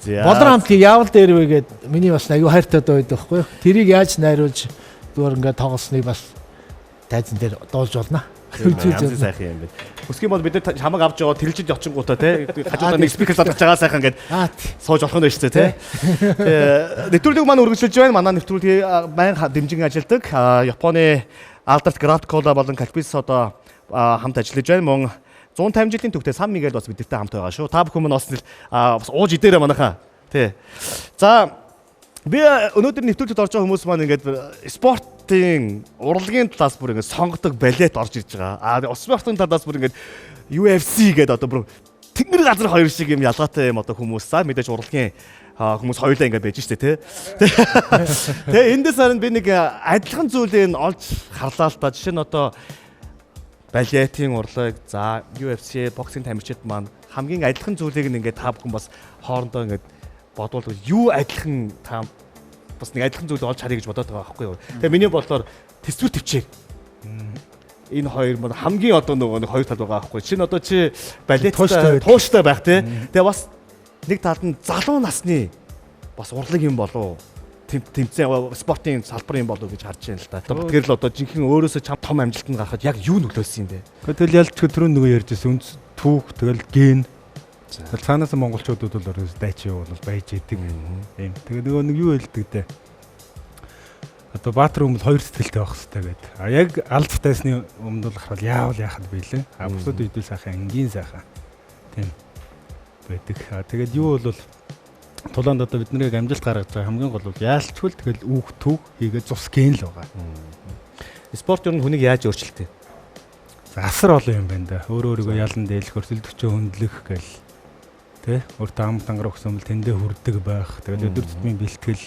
За Болор хамтлагийг яавал дээр вэ гэд миний бас аюу хайртай дуу байдаг байхгүй юу? Тэрийг яаж найруулж зүгээр ингээд тоглосныг бас тайзан дээр дуулж болно. Янз сайхан юм байна. Өсгийн бол бид нар чамаг авч яваа тэрэлжид очингуудаа те хажуудаа нэг спикер задаж байгаа сайхан ингээд сууж болох нь байна шүү дээ те. Нэвтрүүлэг маань үргэлжилж байна. Манай нэвтрүүлгийг байнга дэмжин ажилладаг. Японы алдарт Град Кола болон Кальпис одоо хамт ажиллаж байна. Мөн 150 жилийн түүхтэй Сан Мигел бас бидэртэй хамт байгаа шүү. Та бүхэн бас бас ууж идээрэй манайхаа. Тэ. За би өнөөдөр нэвтрүүлэгт орж байгаа хүмүүс маань ингээд спортын урлагийн талаас бүр ингээд сонгодог балет орж ирж байгаа. А спортын талаас бүр ингээд UFC гэдэг одоо бүр тэнгэр газар хоёр шиг юм ялгаатай юм одоо хүмүүс за мэдээж урлагийн хүмүүс хоёулаа ингээд байж штэ тий. Тэгээ эндээс харин би нэг адилхан зүйлийг олж харлаа л та. Жишээ нь одоо балетын урлаг, за UFC, боксing тамирчид маань хамгийн адилхан зүйлийг ингээд та бүхэн бас хоорондоо ингээд бодвол юу адилхан та бас нэг адилхан зүйл олж харъя гэж бодоод байгаа байхгүй юу. Тэгээ миний бодлоор төсвөр төвчээр энэ хоёр маань хамгийн одоо нөгөө нэг хоёр тал байгаа байхгүй. Чинь одоо чи балеттай тууштай байх тий. Тэгээ бас нэг талд нь залуу насны бас урлаг юм болов тэмцээн спортын салбар юм болов гэж харж байна л да. Тэгэхээр л одоо жинхэнэ өөрөөсөө чам том амжилтанд гарахад яг юу нөлөөлсөн юм бэ? Тэгэл ялчгүй түрүүн нөгөө ярьж байсан үндэс түүх тэгэл ген. Тэгэл цаанаас монголчуудад бол ерөөс дайчин юу бол байж идэг юм. Тэгээ нөгөө нэг юу хэлдэг дээ. Одоо Баатар өмнө хоёр сэтгэлтэй байх хэрэгтэй гэдэг. А яг алд тайсны өмнө бол гарвал яавал яхад билээ. А бусад үед л сайхан энгийн сайхан. Тийм байдаг. А тэгээд юу бол тулаанд одоо бид нарыг амжилт гаргаж байгаа хамгийн гол бол яалчгүй л тэгэл үүх түүх хийгээд зус ген л байгаа. Спорт ер нь хүнийг яаж өөрчилдөг? Асар олон юм байна да. Өөрөө өөрийгөө ялан дээлэх, өрсөлдөгчөө хөндлөх гэл тэ өөртөө ам тангараг өгсөн бол тэндээ хүрдэг байх. Тэгэл өдөр тутмын бэлтгэл,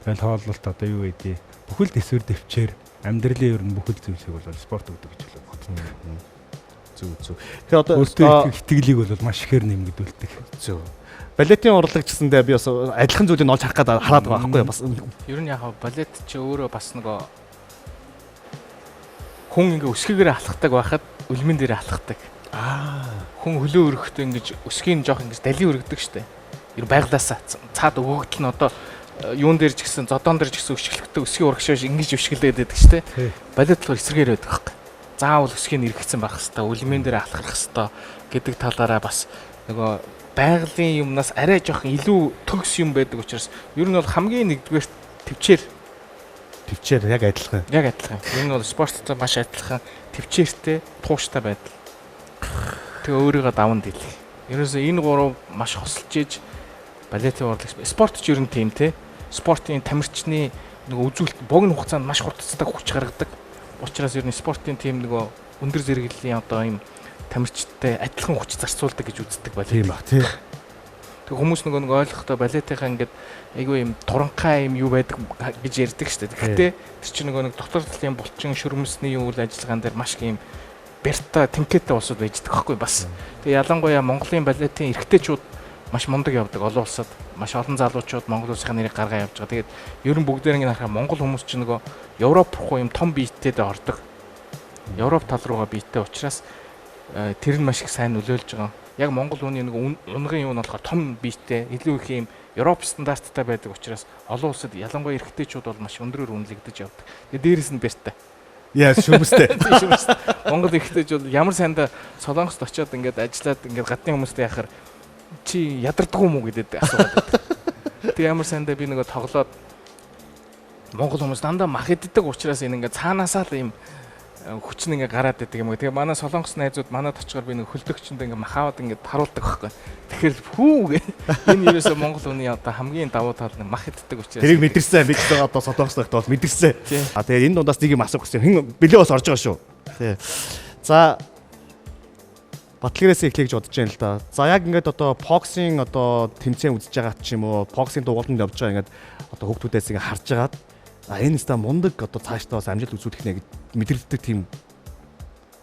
тэгэл хооллолт одоо юу гэдэг бүхэл төсвөр дэвчээр амьдралын ер нь бүхэл зүйлсийг бол спорт өгдөг гэж боддог. Зүг зүг. Тэгэхээр одоо өөртөө итгэлийг бол маш ихээр нэмэгдүүлдэг. Зүг. Балетын урлаг гэсэндээ би бас адилхан зүйлийг олж харах гээд хараад байгаа байхгүй юу бас. Ер нь яг балет чи өөрөө бас нөгөө хүн ингээ өсгийгээрээ алхдаг байхад үлмэн дээр алхдаг. Хүн хөлөө өргөхдөө ингэж өсгийг жоох ингэж дали өргөдөг штэ. Ер нь байглаасаа цаад өгөгдөл нь одоо юун дээр ч гэсэн зодоон дээр ч гэсэн өшиглэхдээ өсгийн урагшаа ингэж өшиглээд байдаг штэ. Балет болохоор эсрэгээр байдаг байхгүй. Заавал өсгийг эргэцэн байх хэвээр, үлмэн дээр алхах хэвээр гэдэг талаараа бас нөгөө байгалийн юмнаас арай жоохон илүү төгс юм байдаг учраас ер нь бол хамгийн нэгдүгээр төвчээр яг адилхан. Яг адилхан. Ер нь бол спорттой маш адилхан төвчээртэй, тууштай байдал. Тэгээ өөрийгөө даван дийлэх. Ерөөсөө энэ гурав маш хосолж иж балетын урлаг спорт ч ер нь тийм те. Спортын тамирчны нөгөө үзүүлэлт богино хугацаанд маш хурдцтай хүч гаргадаг. Учираас ер нь спортын тийм нөгөө өндөр зэрэглэлийн одоо юм тамирчтай адилхан хүч зарцуулдаг гэж үздэг балет. Тийм ба тий. Тэг хүмүүс нөгөө ойлгохдоо балетынхаа ингээд айгүй юм туранхай юм юу байдаг гэж ярьдаг шүү дээ. Гэхдээ тэр чинь нөгөө нэг дотор талын булчин шөрмсний юу үйл ажиллагаан дээр маш их юм бярта тэнкэтэй улсууд байж байгаа байхгүй бас. Тэгээ ялангуяа Монголын балетын эрэгтэйчүүд маш мундаг явдаг олон улсад. Маш олон залуучууд Монгол улсын нэрийг гаргаа явж байгаа. Тэгээд ер нь бүгдээр ингэ харахаар Монгол хүмүүс чинь нөгөө Европ руу юм том биетэй ордог. Европ тал руугаа биетэй учраас тэр нь маш их сайн нөлөөлж байгаа. Яг Монгол хүний нэг унгын юу нь болохоор том биетэй, илүү их юм Европ стандарттай байдаг учраас олон улсад ялангуяа эрэгтэйчүүд бол маш өндрөөр үнэлэгдэж явдаг. Тэгээ дээрэс нь бэртэй. Яа, шүмстэй. Шүмстэй. Монгол эрэгтэйчүүд ямар сайндаа Солонгост очиод ингээд ажиллаад ингээд гадны хүмүүстэй яхаар чи ядардгүй юм уу гэдэг асууад байдаг. Тэгээ ямар сайндаа би нөгөө тоглоод Монгол хүмүүс дандаа мах иддэг учраас энэ ингээд цаанаасаа л юм Хүч нь ингээ гараад идэг юм. Тэгээ манай Солонгос найзууд манад очихоор би нэг хөлдөгчөнд ингээ махаваад ингээ харуулдаг байхгүй. Тэгэхээр хүү гэ. Энэ ерөөсөө Монгол хүний одоо хамгийн давуу тал нь мах иддэг учраас. Тэрийг мэдэрсэн. Би гэсэн одоо Солонгос нарт бол мэдэрсэн. А тэгээ энэ дундаас нэг юм асуух гэсэн. Хэн бэлээ бас орж байгаа шүү. Тий. За Батлгэрээс эхлэе гэж бодож байна л да. За яг ингээд одоо боксing одоо тэмцээн үзэж байгаа ч юм уу, боксing дугууланд явж байгаа ингээд одоо хүүхдүүдээс ингээд харж байгаад а энэ ста мундаг одоо цаашдаа бас амжилт үзүүлэх нэ гэж мэдрэгддэг тийм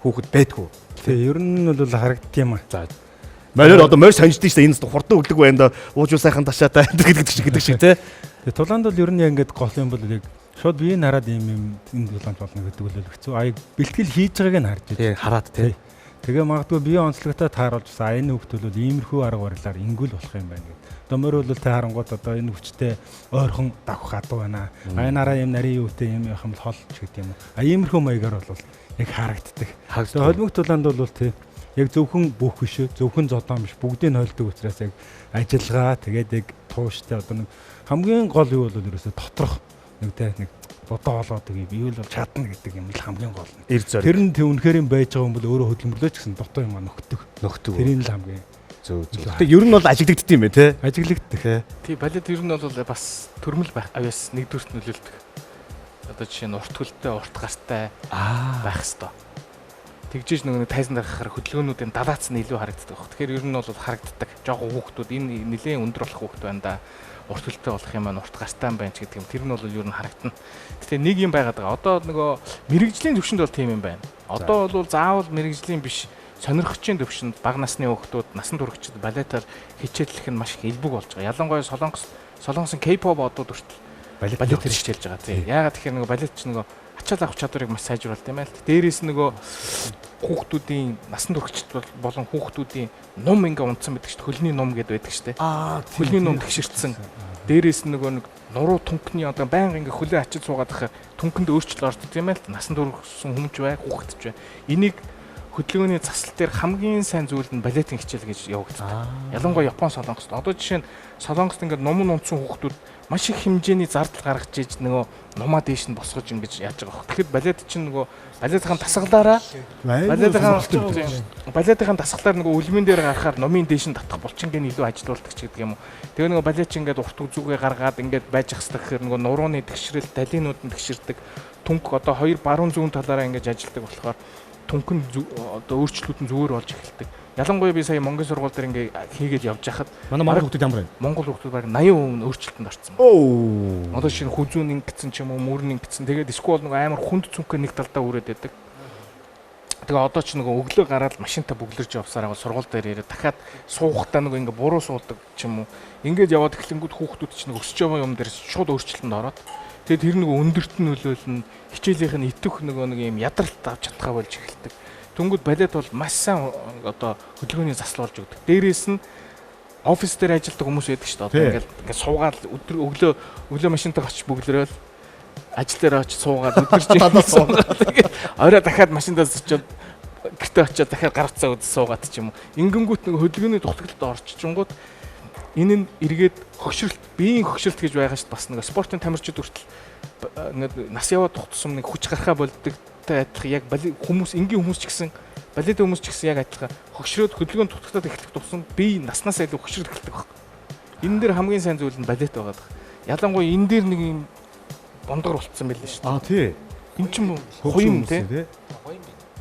хүүхэд байдгүй. Тий, ер нь бол харагддаг юм а. За Мориор одоо морь сонждсон шүү дээ. Энэ хурдан өглөг байна да. Ууж сайхан ташаатай гэдэг шиг тий. Тэгээ тулаанд бол ер нь яг ингээд гол юм бол яг шууд биеийг хараад ийм юм энэ тулаанд болно гэдэг бол хэцүү. А яг бэлтгэл хийж байгааг нь харж байна. Хараад тий. Тэгээ магадгүй бие онцлогтой тааруулж бас энэ хүүхд бол иймэрхүү арга барилаар ингүүл болох юм байна гэдэг. Одоо морь бол тэ харангуут одоо энэ хүчтэй ойрхон давх адуу байна. А энэ араа юм нарийн юутэй юм явах юм бол хол ч гэдэг юм уу. А иймэрхүү маягаар бол яг харагддаг. Тэгээ холимог тулаанд бол тий яг зөвхөн бүх биш, зөвхөн зодоон биш, бүгдийг нь хойлдог учраас яг ажиллагаа тэгээд яг тууштай одоо нэг хамгийн гол юу бол ерөөсө доторх нэг тэ нэг бодоо олоод юм юу л чадна гэдэг юм л хамгийн гол нь. Тэр нь тэг үнэхээр юм байж байгаа юм бол өөрөө хөдөлмөрлөөч гэсэн дутуу юм а нөхдөг. Нөхдөг. Тэрийг л хамгийн зөв зөв. Гэтэ ер нь бол ажиглагддаг юм байна те. Ажиглагддаг. Тий, балет ер нь бол бас төрмөл байх авьяас нэгдүгüрт нөлөөлдөг. Одоо жишээ нь урт хөлтэй, урт гартай байх хэвээр. Тэгжээж нөгөө тайзан дээр хөдөлгөөнүүдийн далаац нь илүү харагддаг баг. Тэгэхээр ер нь бол харагддаг. Жохоо хүүхдүүд энэ нэлээд өндөр болох хүүхд байна да. Урт хөлтэй болох юм байна, урт гартай юм байна ч гэдэг юм. Тэр нь бол ер нь харагдана. Гэтэ нэг юм байгаад байгаа. Одоо нөгөө мэрэгжлийн төвшөнд бол тийм юм байна. Одоо бол заавал мэрэгжлийн биш, сонирхчийн төвшөнд бага насны хүүхдүүд, насан туршид балетаар хичээллэх нь маш их элбэг болж байгаа. Ялангуяа Солонгосын K-pop одууд хүртэл балетаар хичээлж байгаа. Тийм. Яагаад тэгэхээр нөгөө балет чинь нөгөө ачаал авах чадварыг маш сайжруулдаг юм байна л. Дээрээс нь нөгөө хүүхдүүдийн насан туршид болон хүүхдүүдийн нум ингээ унтсан байдаг шүү дээ. Хөлний нум гэдээ байдаг шүү дээ. Хөлний нум тэгшэрсэн. Дээрээс нь нөгөө нэг нуруу түнхний одоо байнга ингээ хөлөө ачиж суугаад байхаар түнхэнд өөрчлөлт ордог юм байна л. Насан туршсан хүмүүж бай, хүүхэд ч бай. Энийг хөдөлгөөний засал дээр хамгийн сайн зүйл нь балетын хичээл гэж явагддаг. Ялангуяа Япон, Солонгост. Одоо жишээ нь Солонгост ингээд нум унтсан хүүхдүүд маш их хэмжээний зардал гаргаж иж нөгөө нумаа дээш нь босгож ингэж яаж байгаа хөх. Тэгэхээр балет чинь нөгөө балетын дасгалаараа балетын дасгалаар нөгөө үлмэн дээр гарахаар нумын дээш нь татах булчинг нь илүү ажилуулдаг ч гэдэг юм уу. Тэгээ нөгөө балет чинь ингээд урт үзүүгээ гаргаад ингээд байж ах хэрэгтэй гэхээр нөгөө нурууны тэгшрэл, далинууд нь тэгшэрдэг. Түнх одоо хоёр баруун зүүн талаараа ингэж ажилдаг болохоор түнхэн одоо өөрчлөлүүд нь зүгээр болж эхэлдэг. Ялангуяа би сая Монголын сургууль дээр ингээ хийгээд явж байхад манай Монгол хүүхдүүд ямар вэ? Монгол хүүхдүүд бараг 80% нь өөрчлөлтөнд орсон байна. Одоо шинэ хүзүүн ингэсэн ч юм уу, мөрн ингэсэн. Тэгээд эсвэл нөгөө амар хүнд цүнхээ нэг талдаа үрээд байдаг. Тэгээ одоо ч нөгөө өглөө гараад машинтаа бүглэрж явсараа бол сургууль дээр ирээд дахиад суухтаа нөгөө ингээ буруу суудаг ч юм уу. Ингээд яваад эхлэнгүүд хүүхдүүд ч нөгөө өсөж байгаа юм дээр шууд өөрчлөлтөнд ороод тэгээд тэр нөгөө өндөрт нь нөлөөлнө, хичээлийнх нь итвэх нөгөө нэг юм ядралт авч чадхаа болж эхэлдэг. Тэнгүүд балет бол маш сайн одоо хөдөлгөөний засал болж өгдөг. Дээрээс нь офис дээр ажилладаг хүмүүс байдаг шүү дээ. Одоо ингээл ингээд суугаад өдөр өглөө машинтайгаа очиж бүглөрөөл ажил дээр очиж суугаад өдөрч суугаад тэгээд орой дахиад машиндаас очиод гэртээ очиод дахиад гар утсаа үз суугаад ч юм уу. Ингэнгүүт нөгөө хөдөлгөөний дутагдлалд орчингууд энэ нь эргээд хөгшрөлт, биеийн хөгшрөлт гэж байгаа шүү дээ. Бас нөгөө спортын тамирчид хүртэл ингээд нас яваад тухтсам нэг хүч гарахаа болдогтой адилхан яг хүмүүс энгийн хүмүүс ч гэсэн балетын хүмүүс ч гэсэн яг адилхан хөгшрөөд хөдөлгөөн дутагтаад эхлэх тусам бие наснасаа илүү хөгшрөл эхэлдэг баг. Энэ дээр хамгийн сайн зүйл нь балет байгаа даа. Ялангуяа энэ дээр нэг юм бондгор болцсон байлээ шүү дээ. Аа тий. Энэ чинь хуйм тий.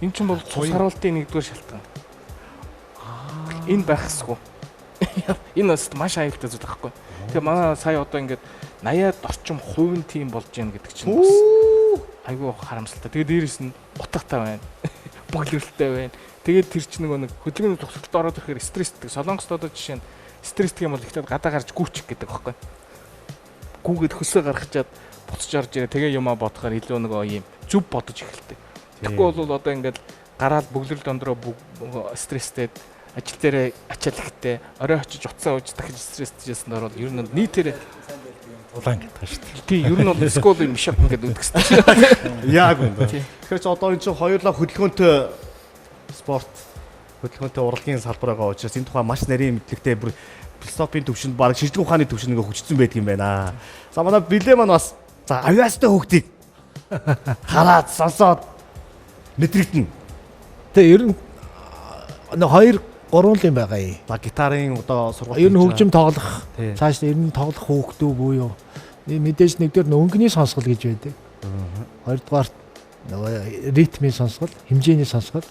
Энэ чинь бол цус харуултын нэгдүгээр шалтгаан. Энэ байх хэсгүй. Энэ бас маш аюултай зүйл байхгүй. Тэгээ манай сая одоо ингээд 80-аад орчим хувийн тим болж гин гэдэг чинь бас айгүй харамсалтай. Тэгээ дээрэс нь утгатай байна. Бүглэрэлтэй байна. Тэгээд тэр чинь нөгөө нэг хөдөлгөөний тусгалд ороод ирэхээр стресстэй. Солонгост одоо жишээ нь стресстэй юм бол ихтэй гадаа гарч гүүчих гэдэг байхгүй. Гүүгээд хөсөө гаргачаад буцаж орж ирээ. Тэгээ юмаа бодохоор илүү нөгөө юм зөв бодож эхэлдэг. Тэгэхгүй бол одоо ингээд гараал бүглэрэл дондроо стресстэй ажил дээрээ ачаал ихтэй орой очиж утсаа ууж дахиж стресстэйжсэн орол ер нь нийтээрээ улаан гэдэг шүү дээ. Тий, ер нь бол скол юм шап ингээд өгдөг гэсэн. Яг үнэ. Тэгэхээр чи одоо энэ чинь хоёулаа хөдөлгөөнтэй спорт, хөдөлгөөнтэй урлагийн салбар байгаа учраас энэ тухай маш нарийн мэдлэгтэй бүр философийн төвшөнд баг шижиг ухааны төвшөнд ингээ хүчсэн байдаг юм байна. За манай билээ маань бас за авиастай хүүхдийг хараад сонсоод Мэдрэгдэнэ. Тэгээ ер нь 2 3 л юм байгаа юм. За гитарын одоо сургалт. Ер нь хөгжим тоглох. Цааш ер нь тоглох хүүхдүү буюу мэдээж нэгдүгээр нь өнгөний сонсгол гэж байдаг. Хоёрдугаарт нөгөө ритмийн сонсгол, хэмжээний сонсгол.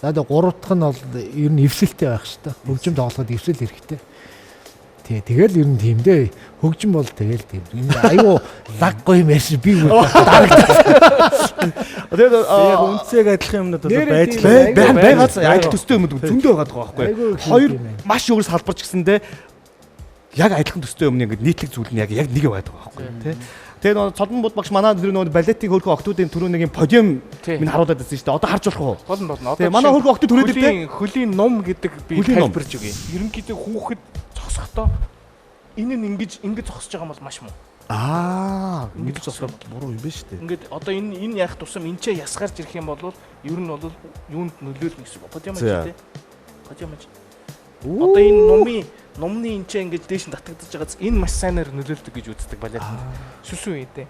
За тэгээ гурав дахь нь бол ер нь эвсэлтэй байх хэрэгтэй. Хөгжим тоглоход эвсэл хэрэгтэй. Тий, тэгэл ер нь тийм дээ. Хөгжим бол тэгэл тийм. Энэ айгүй лаг гоё юм ярьсан би дарагдсан. Тэгээд яг үндсэг адилхан юмнууд бол байж байгаа адил төстэй юмуд зөндөө байгаа байхгүй. Хоёр маш өөр салбарч гэсэндээ яг адилхан төстэй юм ингээд нийтлэг зүйл нь яг нэг байдаг байхгүй тий. Тэгээ нөгөө Цолмон бод багш манай тэр нөгөө балетын хөөрхөн октоудын түрүү нэг юм подиум минь харуулад байсан шүү дээ. Одоо харж болох уу? Болно болно. Одоо манай хөөрхөн октод түрээд ирлээ. Хөлийн ном гэдэг би тайлбарж өгье. Ерөнхийдөө хүүхэд зогсохдоо энэ нь ингэж зогсож байгаа юм бол маш муу. Аа, ингэж зогсох буруу юм байна шүү дээ. Ингээд одоо энэ яах тусам энэ ч ясгарч ирэх юм бол ер нь бол юунд нөлөөлнө гэсэн үг. Подиум аж тий. Подиум аж. Одоо энэ номны энэ ч ингэж дээш нь татагдаж байгаа энэ маш сайнаар нөлөөлдөг гэж үздэг балетанд. Сүсүү үү дээ.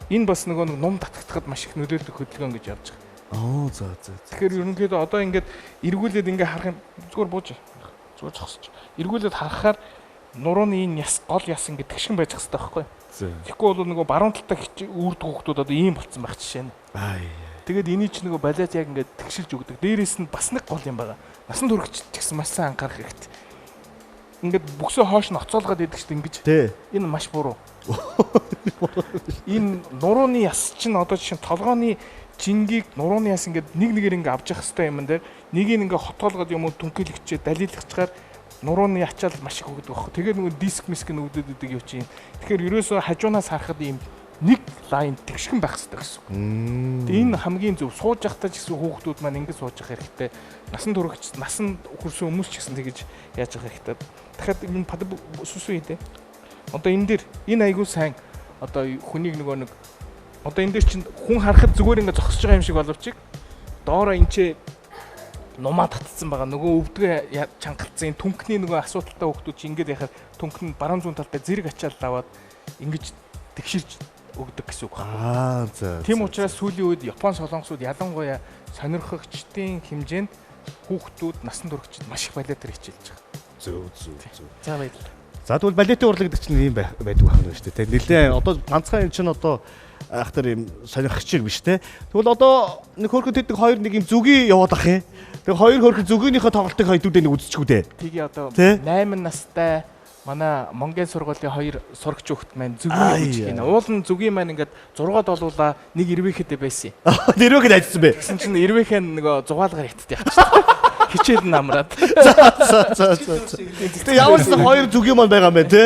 Энэ бас нөгөө нэг ном татагдахад маш их нөлөөлдөг хөдөлгөөн гэж явж байгаа. Аа, за за. Тэгэхээр ерөнхийдөө одоо ингээд эргүүлээд ингээ харах юм зүгээр бууж. Зүгээр зогсож. Эргүүлээд харахаар нурууны энэ яс гол яс ингээд тэгшин байж хэвээр байхгүй. Тэгэхгүй бол нөгөө баруун талтай үрд хүүхдүүд одоо ийм болцсон байх жишээ нь. Аа. Тэгээд энийг ч нөгөө балет яг ингээд тэгшилж өгдөг. Дээрээс нь бас нэг гол юм байгаа. Насан туршид ч гэсэн маш сайн анхаарах хэрэгтэй. Ингээд бүксөө хоош нь оцоолгоод идэг чинь ингэж. Энэ маш буруу. Энэ нурууны яс чинь одоо жишээ нь толгооны жингийг нурууны яс ингээд нэг нэгээр ингээд авч явах хэрэгтэй юм дээр нэгийг ингээд хотоолгоод юм уу түнхийлэгчээ далилгачаар нурууны ачаал маш их өгдөг байхгүй. Тэгээд нөгөө диск миск нь өвдөд идэг юм чинь. Тэгэхээр ерөөсөө хажуунаас харахад ийм нэг лайн тэгшгэн байх хэрэгтэй гэсэн үг. Энэ хамгийн зөв. Сууж явахдаа ч гэсэн хүүхдүүд маань ингэж сууж явах хэрэгтэй. Насан туршид насан хүрсэн хүмүүс ч гэсэн тэгэж яаж явах хэрэгтэй. Дахиад энэ пад сүсүү хийдэ. Одоо энэ дэр энэ айгуу сайн одоо хүнийг нөгөө нэг одоо энэ дэр чинь хүн харахад зүгээр ингэ зогсож байгаа юм шиг боловч доороо энэ ч нумаа татцсан байгаа. Нөгөө өвдгөө чангалцсан энэ түнхний нөгөө асуудалтай хүүхдүүд чи ингэж яхаар түнх нь баруун зүүн талдаа зэрэг ачаал аваад ингэж тэгшилж өгдөг гэсэн үг байна. Аа за. Тийм учраас сүүлийн үед Япон солонгосууд ялангуяа сонирхогчдын хэмжээнд хүүхдүүд насан туршид маш их балетаар хичээлж байгаа. Зөв зөв зөв. За баярлалаа. За тэгвэл балетын урлаг гэдэг чинь ийм байдаг байх нь шүү дээ. Нэлээ одоо ганцхан юм чинь одоо ахтар юм сонирхогч биш те. Тэгвэл одоо нэг хөөрхөн тэд хоёр нэг юм зүгий яваад ах юм. Тэгээ хоёр хөөрхөн зүгийнхээ тоглолтыг хэдүүдээ нэг үзчихүү дээ. Тэгээ одоо 8 настай манай Монгийн сургуулийн хоёр сурагч хүүхэд маань зүгийн үжиг гинэ. Уул нь зүгийн маань ингээд 6 долуулаа нэг ирвэхэд байсан юм. Ирвэхэд ажилласан бэ? Тэгсэн чинь ирвэхэн нөгөө зугаалгаар хятад явчихсан. Хичээл нь амраад. За за за. Тэгээ ямар ч хоёр зүгийн маань байгаа юм байна те.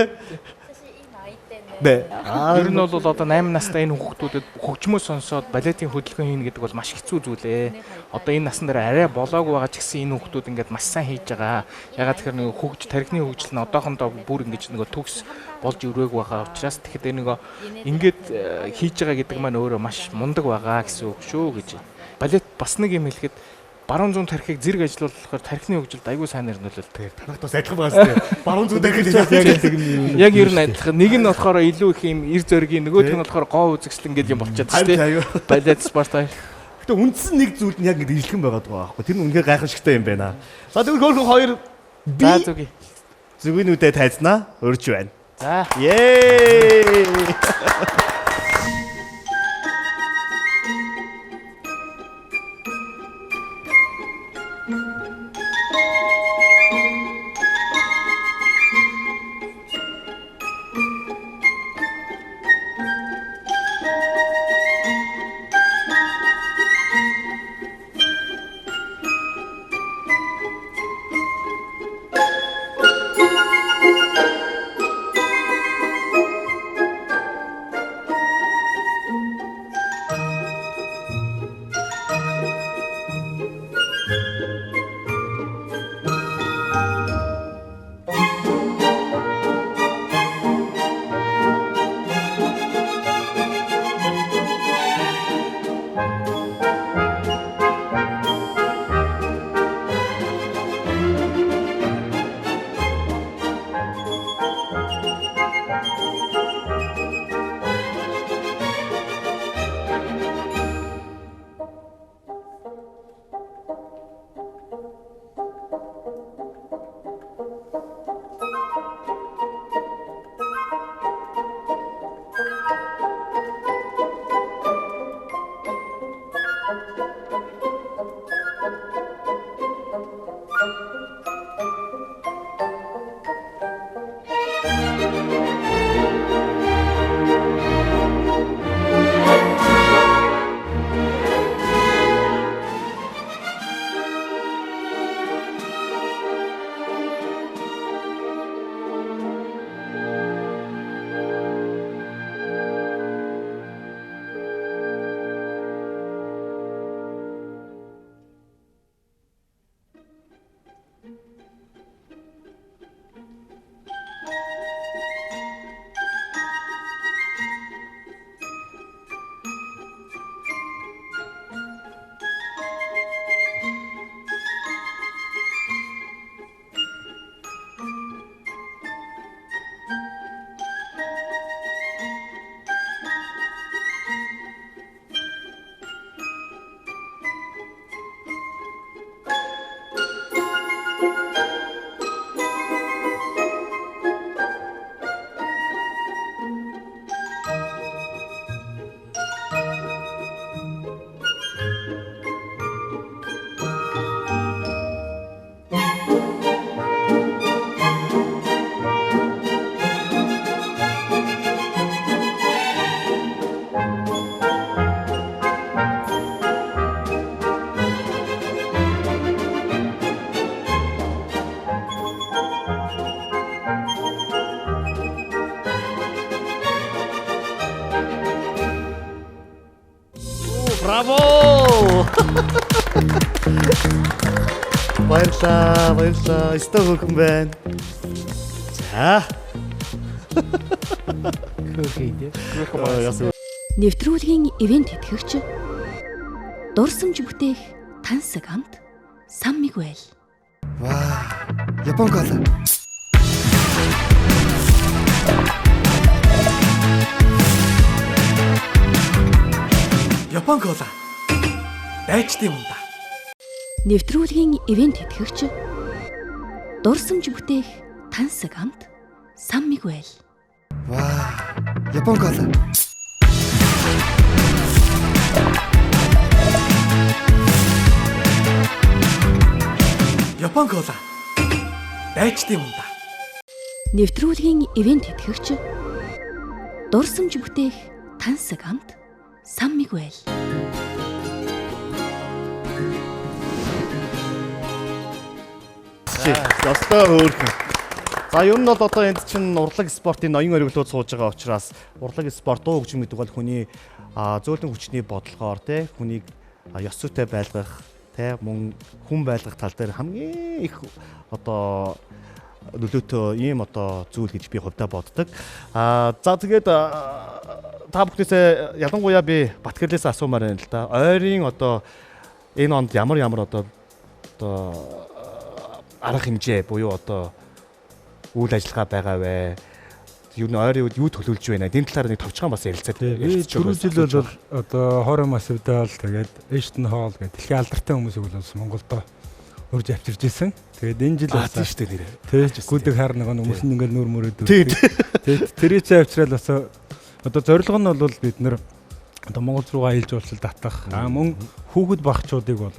Бэ. Ер нь бол одоо 8 настай энэ хүүхдүүдэд хөгжмөө сонсоод балетын хөдөлгөөн хийнэ гэдэг бол маш хэцүү зүйл ээ. Одоо энэ насн дээр арай болоогүй байгаа ч гэсэн энэ хүүхдүүд ингээд маш сайн хийж байгаа. Ягаад тэгэхээр нөгөө хөгж тархины хөгжил нь одоохондоо бүр ингэж нөгөө төгс болж өрөөг байгаа учраас тэгэхээр нөгөө ингээд хийж байгаа гэдэг маань өөрөө маш мундаг байгаа гэсэн үг шүү гэж. Балет бас нэг юм хэлэхэд баруун зүүн тархийг зэрэг ажилуулахаар тархины хөгжилд аягүй сайнаар нөлөөлдөг. Танахт бас адилхан байгаа шүү дээ. Баруун зүүн тархийг яг л юм. Яг ер нь адилхан. Нэг нь болохоор илүү их юм эр зөргийн, нөгөөх нь болохоор гоо үзэсгэлэн гэдэг юм болчиход шүү дээ. Балет спорт хоёр. Гэтэ үндсэн нэг зүйлд нь яг ингэ ижилхэн байгаад байгаа байхгүй. Тэр нь үнэхээр гайхамшигтай юм байна. За тэгвэл хөөрхөн хоёр би зүгий. Зүгийнүүдээ тайзнаа. Урьж байна. За. Ее. Баярлаа, баярлаа. Өстой хөрхөн байна. За. Хөөхий дээ. Нэвтрүүлгийн ивент тэтгэгч дурсамж бүтээх тансаг амт Сан Мигуэл. Вау. Япон кола. Япон кола. Дайчдын мунда. Нэвтрүүлгийн ивент тэтгэгч дурсамж бүтээх тансаг амт Сан Мигуэл. Вау. Япон кола. Япон кола. Дайчдын мунда. Нэвтрүүлгийн ивент тэтгэгч дурсамж бүтээх тансаг амт Сан Мигуэл. Ёстой хөөрхөн. За ер нь бол одоо энд чинь урлаг спортын ноён ориглууд сууж байгаа учраас урлаг спорт дуу хөгжим гэдэг бол хүний зөөлөн хүчний бодлогоор те хүнийг ёс зүйтэй байлгах те мөн хүн байлгах тал дээр хамгийн их одоо нөлөөтэй ийм одоо зүйл гэж би хувьдаа боддог. За тэгээд та бүхнээсээ ялангуяа би Батгэрлээс асуумаар байна л да. Ойрын одоо энэ онд ямар ямар одоо арга хэмжээ буюу одоо үйл ажиллагаа байгаа вэ? Юу н ойрын үед юу төлөвлөж байна? Энэ талаар нэг товчхон бас ярилцаад. Би түрүү жил бол одоо Хоро Масвидал тэгээд Эштон Холл гэдэг дэлхийн алдартай хүмүүсийг бол Монголдо урьж авчирж исэн. Тэгээд энэ жил бас тийм шүү дээ нэрээ. Тий, гүдэг хар нэг хүмүүс нь ингээл нүүр мөрөөд. Тэгээд тэрий чинь авчрал бас одоо зорилго нь бол бид нэр одоо Монгол руугаа аялал жуулчлал татах. Аа мөн хүүхэд багчуудыг бол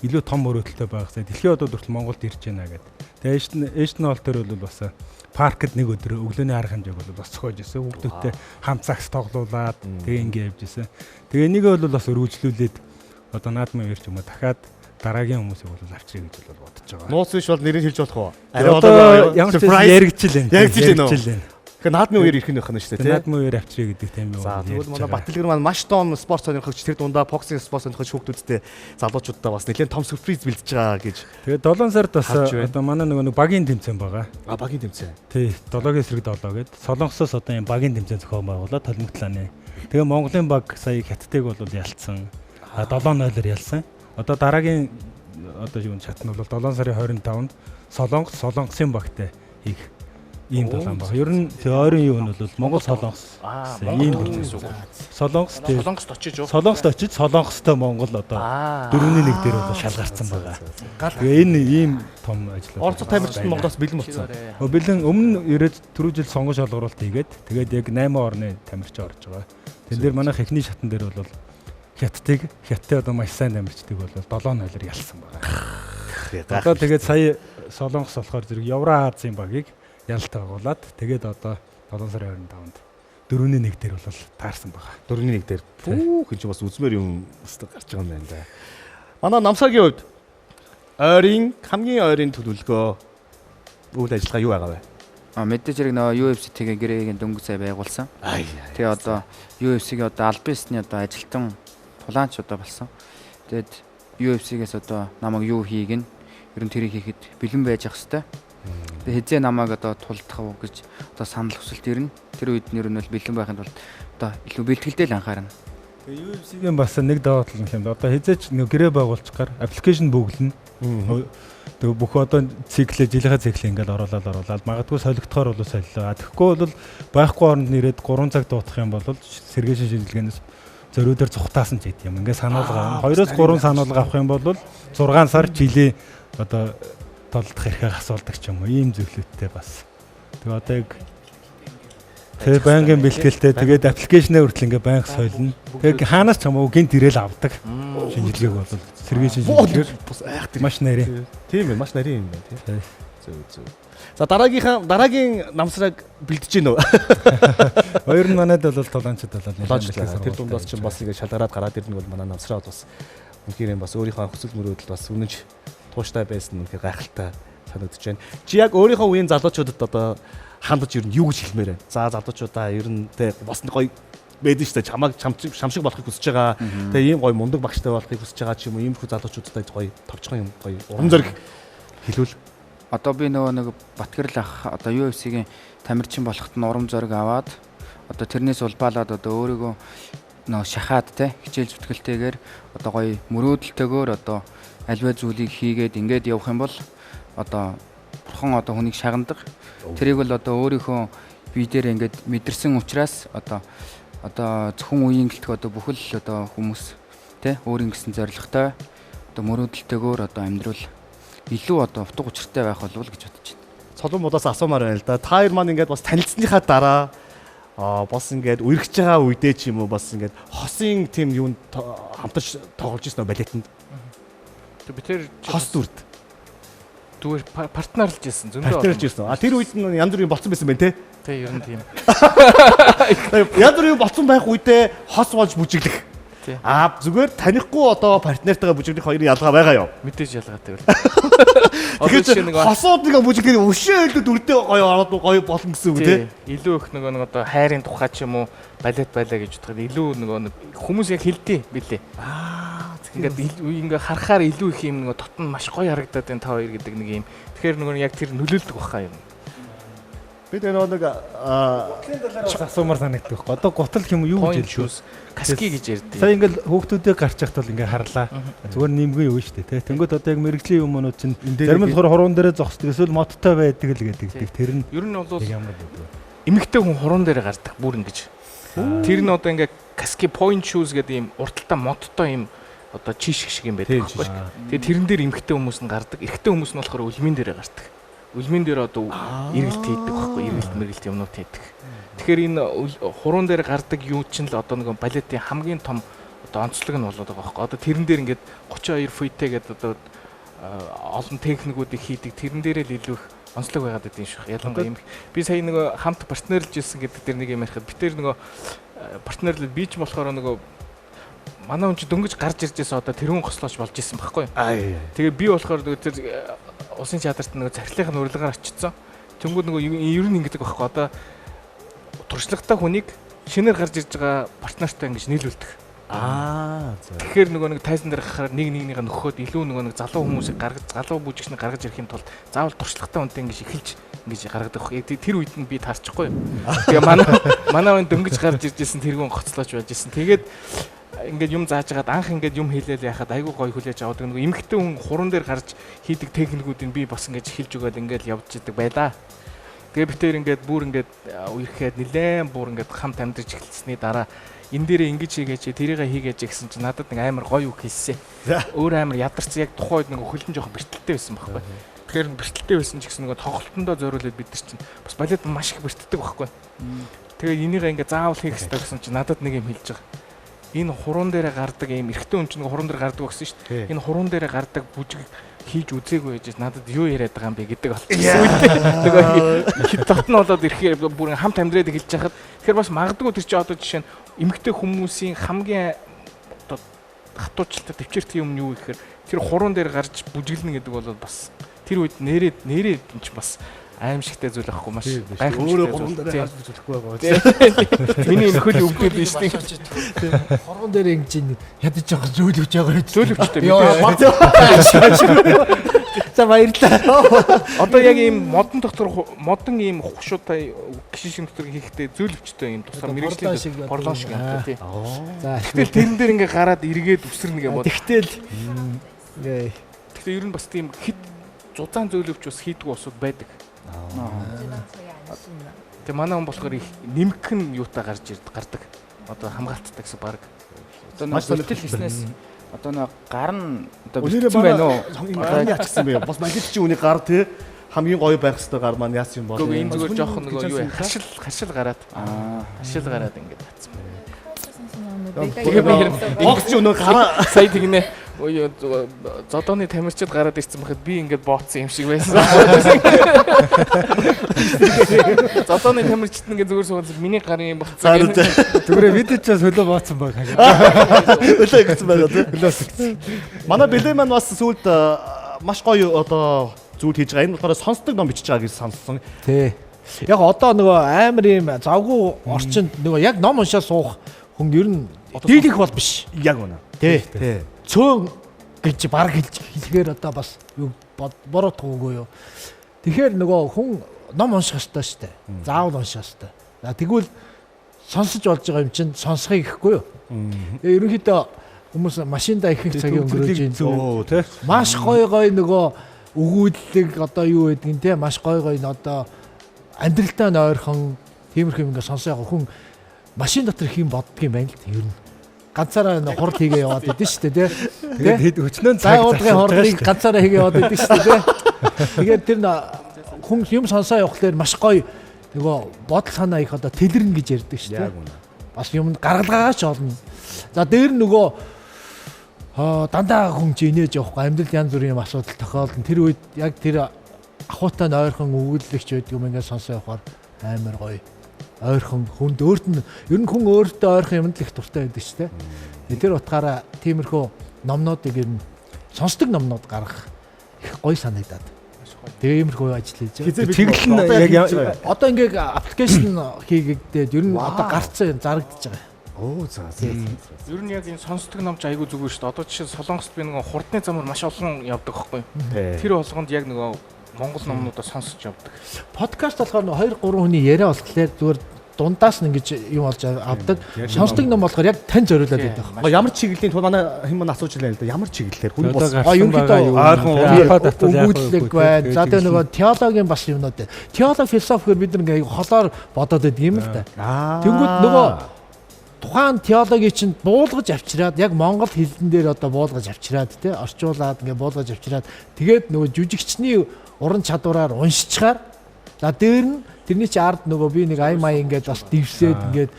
илүү том мөрөөдөлтэй байх. Дэлхийн одод хүртэл Монголд ирж байна гэдэг. Тэгээ Эштон Холл дээр бол бас паркд нэг өдөр өглөөний арга хэмжээг бол бас зохиож исэн. Хүүхдүүдтэй хамт загс тоглуулад тэгээ ингэ явж исэн. Тэгээ энийг бол бас өргөжлүүлээд одоо наадмын үер ч юм уу дахиад дараагийн хүмүүсийг бол авчиръя гэж бол бодож байгаа. Нууц биш бол нэрийг хэлж болох уу? Арай одоо ямар ч яригдчихлээ. Яригдчихлээ. Тэгэхээр наадмын үеэр ирэх нь байх нь шүү дээ, тийм. Наадмын үеэр авчиръя гэдэг тийм юу. За тэгвэл манай Батэлгэр маань маш том спорт сонирхогч, тэр дундаа боксинг спорт сонирхогч хүүхдүүдтэй залуучуудаа бас нэлээд том сюрприз бэлдэж байгаа гэж. Тэгээд 7 сард бас одоо манай нөгөө нэг багийн тэмцээн байгаа. А багийн тэмцээн. Тий, 7-гийн эсрэг 7 гээд Солонгосоос одоо юм багийн тэмцээн зохион байгуулаад Толимогтлааны. Тэгээ Монголын баг сая Хятадыг бол ялцсан. 7-0-оор ялсан. Одоо дараагийн одоо юу шат нь бол 7 сарын 25-нд Солонгос Солонгосын багтай хийх ийм талаан баг. Ер нь ойрын юу нь бол Монгол Солонгос ийм гэсэн үг. Солонгос Солонгост очиж юу? Солонгост очиж Солонгостой Монгол одоо 4-1 дээр бол шалгарсан байгаа. Тэгээ энэ ийм том ажил. Орцоо тамирчид Монголоос бэлэн болсон. Бэлэн өмнө ирээд түрүү жил сонгон шалгаруулалт хийгээд тэгээд яг 8 орны тамирчин орж байгаа. Тэн дээр манайх эхний шатан дээр бол Хятадыг Хятадын одоо маш сайн тамирчдыг бол 7-0-оор ялсан байгаа. Одоо тэгээд сая Солонгос болохоор зэрэг Евро Азийн багийг ялалт агуулад тэгээд одоо 7 сарын 25-нд 4-1 дээр бол таарсан байгаа. 4-1 дээр. Пүү гэж бас үзмээр юм өстө гарч байгаа юм байна да. Манай Намсагийн хувьд ойрын хамгийн ойрын төлөвлөгөө үйл ажиллагаа юу байгаа вэ? А мэдээж хэрэг нөгөө UFC-тэйгээ гэрээгийн дөнгөж сая байгуулсан. Тэгээ одоо UFC-ийн одоо албан ёсны одоо ажилтан тулаанч одоо болсон. Тэгээд UFC-гээс одоо намайг юу хийг нь ер нь тэрийг хийхэд бэлэн байж ах хэвээр. Тэгээ хизээ намайг одоо тулдах уу гэж одоо санал хүсэлт ирнэ. Тэр үед нь ер нь бол бэлэн байхын тулд одоо илүү бэлтгэлдээ л анхаарна. Тэгээ UFC-гийн бас нэг даваа тал юм. Одоо хизээч нэг гэрээ байгуулчихгаар аппликейшн бөглөнө. Тэгээ бүх одоо циклээ жилийнхаа циклээ ингээл оруулаад магадгүй солигдохоор бол солилоо. Тэгэхгүй бол байхгүй оронд нэрээд 3 цаг дуутах юм бол сэргээшин шинжилгээнээс зориудаар зүхтаасан ч гэдэг юм. Ингээ сануулга 2-3 сануулга авах юм бол 6 сар жилийн одоо толдох эрхээ асуулдаг ч юм уу. Ийм зөвлөлттэй бас. Тэгээ одоо яг тэр байнгын бэлтгэлтэй тэгээд аппликейшнээ хүртэл ингээ байнга солино. Тэгээд хаанаас ч юм уу гинт ирээл авдаг. Шинжилгээг бол сэргээшин шинжилгээг бас айхтар маш нарийн. Тийм ээ, маш нарийн юм байна тийм. Зөв зөв. За дараагийн намсраг бэлдэж гин үү? Хоёр нь манайд бол тулаанчд болоод нэлээд тэр дундаас чинь бас ингэ шалгараад гараад ирнэ бол манай намсраа бол бас үнэхээр юм бас өөрийнхөө хүсэл мөрөөдөл бас үнэнч тууштай байсан үнэхээр гайхалтай санагдаж байна. Чи яг өөрийнхөө үеийн залуучуудад одоо хандаж ер нь юу гэж хэлмээр байна? За залуучуудаа ер нь тэ бас гоё байдаг шүү дээ. Чамайг чам шиг болохыг хүсэж байгаа. Тэгээ ийм гоё мундаг багштай болохыг хүсэж байгаа ч юм уу, иймэрхүү залуучуудтай гоё товчхон юм гоё урам зориг хэлвэл. Одоо би нөгөө нэг Батгэрэл ах одоо UFC-гийн тамирчин болоход нь урам зориг аваад одоо тэрнээс улбаалаад одоо өөрийгөө нөгөө шахаад те хичээл зүтгэлтэйгээр одоо гоё мөрөөдөлтэйгээр одоо альва зүйлийг хийгээд ингээд явах юм бол одоо бурхан одоо хүнийг шагандаг. Тэрийг бол одоо өөрийнхөө бие дээр ингээд мэдэрсэн учраас одоо зөвхөн үеийн гэлтг одоо бүхэл одоо хүмүүс те өөрийн гэсэн зорилготой одоо мөрөөдөлтэйгээр одоо амьдрал илүү одоо утга учиртай байх болов уу гэж бодож байна. Цолон мудаас асуумаар байна л да. Та хоёр маань ингээд бас танилцсныхаа дараа бас ингээд үерхэж байгаа үедээ ч юм уу бас ингээд хосын тийм юунд хамтарч тоглож ирсэн үү балетанд? Би тэр хос дүрд. Зүгээр партнерлж ирсэн. Зөндөө партнерлж ирсэн. А тэр үед нь янз бүрийн болцсон байсан байх те? Тэ ер нь тийм. Янз бүрийн болцсон байх үедээ хос болж бүжиглэх. Аа зүгээр танихгүй одоо партнертайгаа бүжиглэх хоёрын ялгаа байгаа юу? Мэдээж ялгаатай байл. Тэгэхээр хосууд нэг бүжиглэх өшөө илүү дүрдээ гоё ороод гоё болно гэсэн үг те? Илүү их нөгөө нэг одоо хайрын тухай ч юм уу балет байлаа гэж бодоход илүү нөгөө хүмүүс яг хэлдий билээ. Аа ингээд ингээ харахаар илүү их юм нөгөө дотн маш гоё харагдаад байна та хоёр гэдэг нэг юм. Тэгэхээр нөгөө яг тэр нөлөөлдөг баха юм. Би тэр нөгөө нэг гутлын талаар бас асуумар санагддаг байхгүй. Одоо гутал юм юу гэж хэлдэг вэ? Каски гэж ярьдаг. Сая ингээл хүүхдүүдээ гарч яхад бол ингээ харлаа. Зүгээр нэмгэн юу шүү дээ, тэ. Тэнгүүд одоо яг мэрэгжлийн юмнууд чинь зарим нь болохоор хуруун дээрээ зогсдог, эсвэл модтой байдаг л гэдэг. Тэр нь ер нь бол ямар байдаг вэ? Эмэгтэй хүн хуруун дээрээ гардаг бүр ингэж. Тэр нь одоо ингээ каски point shoes гэдэг юм урталтай модтой юм одоо чишг шиг юм байдаг байхгүй. Тэгээ тэрэн дээр эмэгтэй хүмүүс нь гардаг. Эрэгтэй хүмүүс нь болохоор өлмийн дээрээ гардаг. Өлмийн дээр одоо эргэлт хийдэг байхгүй, эргэлт мэргэлт юмнууд хийдэг. Тэгэхээр энэ хуруун дээр гардаг юу чинь л одоо нэг балетын хамгийн том одоо онцлог нь болоод байгаа байхгүй. Одоо тэрэн дээр ингээд 32 фуйте гэдэг одоо олон техникүүдийг хийдэг. Тэрэн дээрээ л илүү их онцлог байгаад байдгийн шүү. Ялангуяа юм. Би сая нөгөө хамт партнерлж ирсэн гэдэг дээр нэг юм ярихад би тэр нөгөө партнерлэл би ч болохоор нөгөө манай хүн чи дөнгөж гарч ирж байсан одоо тэрүүн гослооч болж исэн байхгүй. Тэгээ би болохоор нөгөө тэр улсын театрт нөгөө царилынх нь урилгаар очсон. Тэнгүүд нөгөө ер нь ингэдэг байхгүй. Одоо туршлагатай хүнийг шинээр гарч ирж байгаа партнертай ингэж нийлүүлдэг. Аа зөв. Тэгэхээр нөгөө нэг тайзан дээр гарахаар нэг нэгнийгээ нөхөхөд илүү нөгөө нэг залуу хүмүүсийг гаргаж залуу бүжигчнийг гаргаж ирэхин тулд заавал туршлагатай хүнтэй ингэж эхэлж ингэж гаргадаг байхгүй. Тэр үед нь би таарчихгүй юм. Тэгээ манай хүн дөнгөж гарч ирж исэн тэргүүн гоцлооч байж исэн. Тэгээд ингээд юм зааж хагаад анх ингээд юм хийлээл яхад айгүй гоё хүлээж аваад нөгөө эмэгтэй хүн хуран дээр гарч хийдэг техникүүдийг би бас ингээд хэлж өгөөд ингээд явж идэг байлаа. Тэгээ би тэр ингээд бүр ингээд үерхэд нилээн бүр ингээд хамт амьдарч эхэлсэний дараа энэ дээрээ ингэж хийгээч тэрийгээ хийгээч гэсэн чинь надад нэг амар гоё үг хэлсэн. Өөр амар ядарч яг тухайн үед нэг хөлн жоохон бэртэлтэй байсан байхгүй. Тэгэхээр бэртэлтэй байсан ч гэсэн нөгөө тоглолтондоо зориулаад бид нар чинь бас балет маш их бэртдэг байхгүй. Тэгээ энийгээ ингээд заавал хийх хэрэгтэй гэсэн чинь надад нэг юм хэлж байгаа. Энэ хуруун дээрээ гардаг ийм эрэгтэй хүн чинь хуруун дээр гардаг гэсэн шүү дээ. Энэ хуруун дээрээ гардаг бүжиг хийж үзээгүй байж надад юу яриад байгаа юм бэ гэдэг болчихсон. Нөгөө хит дотн болоод ирэхээр бүр хамт амьдраад эхэлж хахад тэгэхээр бас магадгүй тэр чинь одоо жишээ нь эмэгтэй хүмүүсийн хамгийн одоо хатуучлалтай төвчээртэй юм нь юу гэхээр тэр хуруун дээр гарч бүжиглэнэ гэдэг бол бас тэр үед нэрээ энэ чинь бас аимшигтай зүйл ахгүй маш гайхамшигтай. Өөрөө гурван дээр гарч бүжиглэхгүй байгаа. Миний энэ хөл өвдөд нь шүү дээ. Хоргон дээр ингэж ядаж байгаа зөөлөвч байгаа юм. Зөөлөвчтэй. За баярлалаа. Одоо яг ийм модон дотор модон ийм хушуутай гişин дотор хийхдээ зөөлөвчтэй ийм тусаар мэрэгжлийн борлон шиг юм тий. За тэгтэл тэрэн дээр ингээ гараад эргээд үсэрнэ гэх юм. Тэгтэл Тэгтэл ер нь бас тийм хит зузаан зөөлөвч бас хийдгүү усуд байдаг. Тэгээ манай хүн болохоор их нэмгэн юутай гарч ирд гардаг. Одоо хамгаалттай гэсэн баг. Одоо нэг бэлтэл хийснээс одоо нэг гар нь одоо бэлтсэн байна уу? Одоо яачихсан бэ? Бас балет чи үний гар тий хамгийн гоё байх хэвээр гар маань яасан юм бол. Гэхдээ энэ зүгээр жоохон нөгөө юу харшил гараад. Харшил гараад ингээд татсан байна. Тэгээ би бокс чи өнөө гараа сая тэгнэ. Зодооны тамирчид гараад ирсэн байхад би ингээд бооцсон юм шиг байсан. Зодооны тамирчид ингээд зүгээр суугаад миний гарын юм болцсон. Зүгээр бид ч бас хөлөө бооцсон баг. Хөлөө өгсөн байгаа тий. Хөлөөс өгсөн. Манай Бэлэн маань бас сүүлд маш гоё одоо зүйл хийж байгаа. Энэ болохоор сонсдог ном бичиж байгаа гэж сонссон. Тий. Яг одоо нөгөө амар юм завгүй орчинд нөгөө яг ном уншаа суух хүн ер нь дийлэх бол биш. Яг үнэ. Тий. Тий. Цөөн гэж баг хэлэхээр одоо бас юу буруутгаагүй юу. Тэгэхээр нөгөө хүн ном унших ёстой шүү дээ. Заавал унших ёстой. За тэгвэл сонсож болж байгаа юм чинь сонсохыг ихгүй юу. Тэгээ ерөнхийдөө хүмүүс машиндаа их их цагийн өнгөрөөж байна. Маш гоё гоё нөгөө өгүүлэг одоо юу гэдгийг те маш гоё гоё одоо амьдралтай ойрхон тиймэрхүү юм ингээ сонсоо яг хүн машин дотор их юм боддгийм байна л ер нь. Ганцаараа хурал хийгээ яваад идэв шүү дээ те. Тэгээд өчнөө цаг зарцуулж хурлыг ганцаараа хийгээ яваад идэв шүү дээ те. Тэгээд тэр хүн юм сонсоо явахлаар маш гоё нөгөө бодол санаа их одоо тэлэрнэ гэж ярьдаг шүү дээ. Бас юм гаргалгаагаа ч олно. За дээр нөгөө дандаа хүн чи инээж явахгүй амьдрал янз бүрийн юм асуудал тохиолдно. Тэр үед яг тэр ахуйтай ойрхон өгүүлэгч байдаг юм ингээд сонсоо явахаар амар гоё. Ойрхон хүнд өөрт нь ер нь хүн өөртөө ойрхон юмд л их дуртай байдаг шүү дээ. Тэр утгаараа тиймэрхүү номнуудыг ер нь сонсдог номнууд гаргах их гоё санагдаад. Тэгээ иймэрхүү ажил хийж байгаа. Чиглэл нь яг одоо ингээд аппликейшн хийгдээд ер нь одоо гарцсан зарагдаж байгаа. Оо за. Ер нь яг энэ сонсдог ном ч айгүй зүгээр шүү дээ. Одоо жишээ Солонгост би нөгөө хурдны замаар маш олон явдаг байхгүй юу? Тэр болгонд яг нөгөө Монгол номнуудаа сонсож явдаг. Подкаст болохоор 2 3 хүний яриа болохоор зүгээр дундаас нь ингэж юм олж авдаг. Сонсдог ном болохоор яг тань зориулаад байдаг байхгүй. Ямар чиглэлийн тул манай хэн мань асууж илээ л да. Ямар чиглэлээр хүн бос ерөнхийдөө ойрхон өгүүлэг байна. За тэгээ нөгөө теологийн бас юмнууд байна. Теолог философи гэхээр бид нэг холоор бодоод байдаг юм л да. Тэнгүүд нөгөө тухайн теологийн чинь буулгаж авчираад яг монгол хэлэн дээр одоо буулгаж авчираад тий орчуулад ингээ буулгаж авчираад тэгээд нөгөө жүжигчний уран чадвараар уншичаар за дээр нь тэрний чи ард нөгөө би нэг ай май ингээд бас дэвсээд ингээд